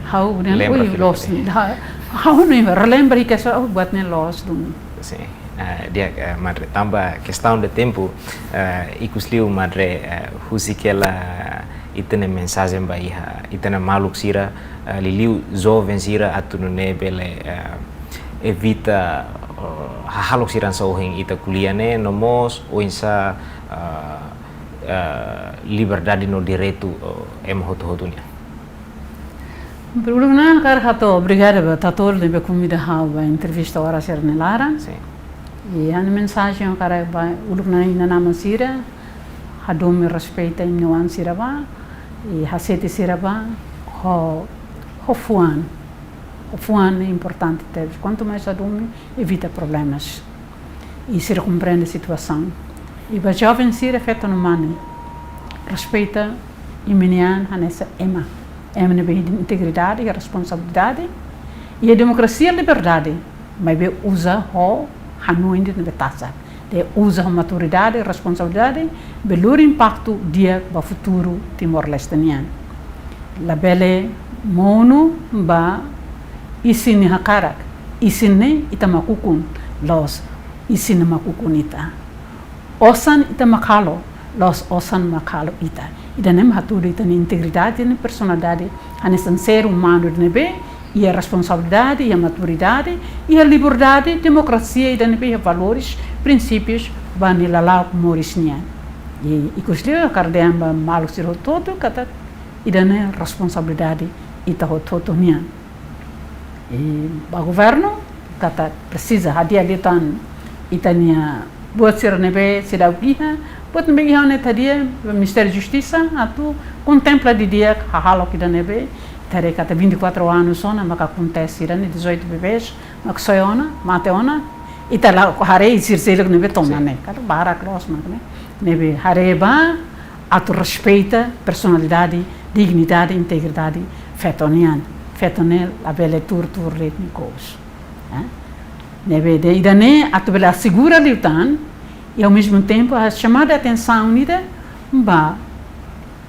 ha'u dehan, lembra ui, fali loos, fali. Ha-, ha'u ne'e, relembra i kesa, oh, buat ne'e loos duni. Sin. Eh, di'ak, eh, Madre, tanba kestaun de tempu, eh, ikus liu Madre, eh, husik hela ita-nia mensajen ba iha ita-nia maluk sira, eh, liuliu joven sira atu nune'e bele, eh, evita, eh, hahalok sira hanesan ohin ita ko'alia ne'e, no mós oinsá, eh, eh, liberdade no direitu, eh, ema hotu-hotu nian. Uluk nanain hakarak hato'o obrigada ba ita hotu ne'ebé konvida ha'u ba entrevista Oras Sira-nia Laran. Sin. I ha'u-nia mensajen hakarak ba uluk nanain inan-aman sira, hadomi, respeita imi-nia oan sira ba, i hasete sira ba, ho, ho fuan. Ho fuan ne'e importante tebes. Kuantu mais hadomi, evita problemas. I sira komprende situasaun. I ba joven sira, feto no mane, respeita imi-nia an hanesan ema. Ema ne'ebé iha integridade, iha responsabilidade, iha demokrasia, liberdade, maibé uza ho hanoin ida ne'ebé tasak. Ita uza ho maturidade, responsabilidade, bele lori impaktu di'ak ba futuru Timor-Leste nian. Labele monu ba isin nia hakarak, isin ne'e ita mak ukun, la'ós isin nia mak ukun ita. Osan ita mak halo, la'ós osan mak halo ita. Ida-ne'e mak hatudu ita-nia integridade, ita-nia personalidade hanesan ser umanu ida ne'ebé iha responsabilidade, iha maturidade, iha liberdade, demokrasia, ida ne'ebé iha valores, prinsípius ba nia lala'ok moris nian. I, ikus liu hakarak dehan ba maluk sira hotu-hotu katak ida-ne'e responsabilidade ita hotu-hotu nian. I ba governu, katak presiza hadi'a liután ita-nia buat sira ne'ebé seidauk iha, buat ne'ebé iha ne'e ita hadi'a, Ministériu Justisa atu kontempla didi'ak hahalok ida ne'ebé, ita haree katak vinte e quatro anos ona maka akontese ida-ne'e, dezoito bebés mak soe ona, mate ona, ita la haree sira seluk ne'ebé toman. Sin. Ne'e, katak barak loos mak ne'e, ne'ebé haree ba atu respeita personalidade, dignidade, integridade feto nian. Feto ne'e labele tuur-tuur de'it nia gols. Eh? Ne'ebé ida-ne'e atu bele asegura liután, i ao mesmo tempo ha'u xama atensaun ida ba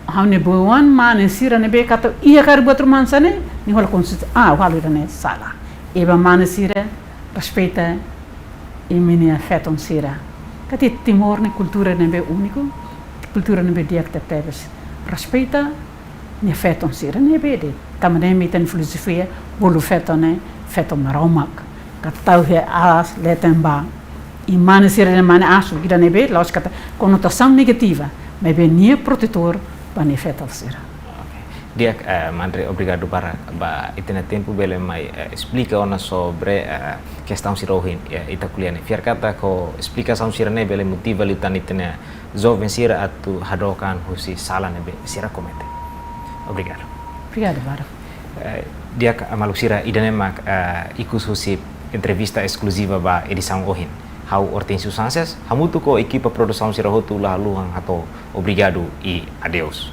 ha'u-nia oan mane sira ne'ebé katak iha karik buat ruma hanesan ne'e, nia hola konsiste, ah, halo ida-ne'e sala. I ba mane sira, respeita imi-nia feton sira. Katak Timor ne'e kultura ne'ebé úniku, kultura ne'ebé di'ak tebetebes. Respeita nia feton sira ne'ebé de'it. Tanba ne'e mak ita-nia filozofia, bolu feto ne'e feto Maromak. Katak tau iha aas leten ba. I mane sira ne'e mane asu, ida ne'ebé la'ós katak konotasaun negativa, maibé nia protetór ba nia feto sira. Oke. Di'ak, eh, Madre, obrigadu barak ba ita-nia tempu bele mai, eh, esplika ona sobre, eh, kestaun sira ohin, eh, ita ko'alia ne'e. Fiar katak ho esplikasaun sira-ne'e bele motiva liután ita-nia joven sira atu hadook an husi sala ne'ebé sira komete. Obrigadu. Obrigadu barak. Eh, di'ak maluk sira, ida-ne'e mak, eh, ikus husi entrevista eskluziva ba edisaun ohin. Ha'u Hortensio Sanches, hamutuk ho ekipa produsaun sira hotu la haluha hato'o obrigadu i adeus.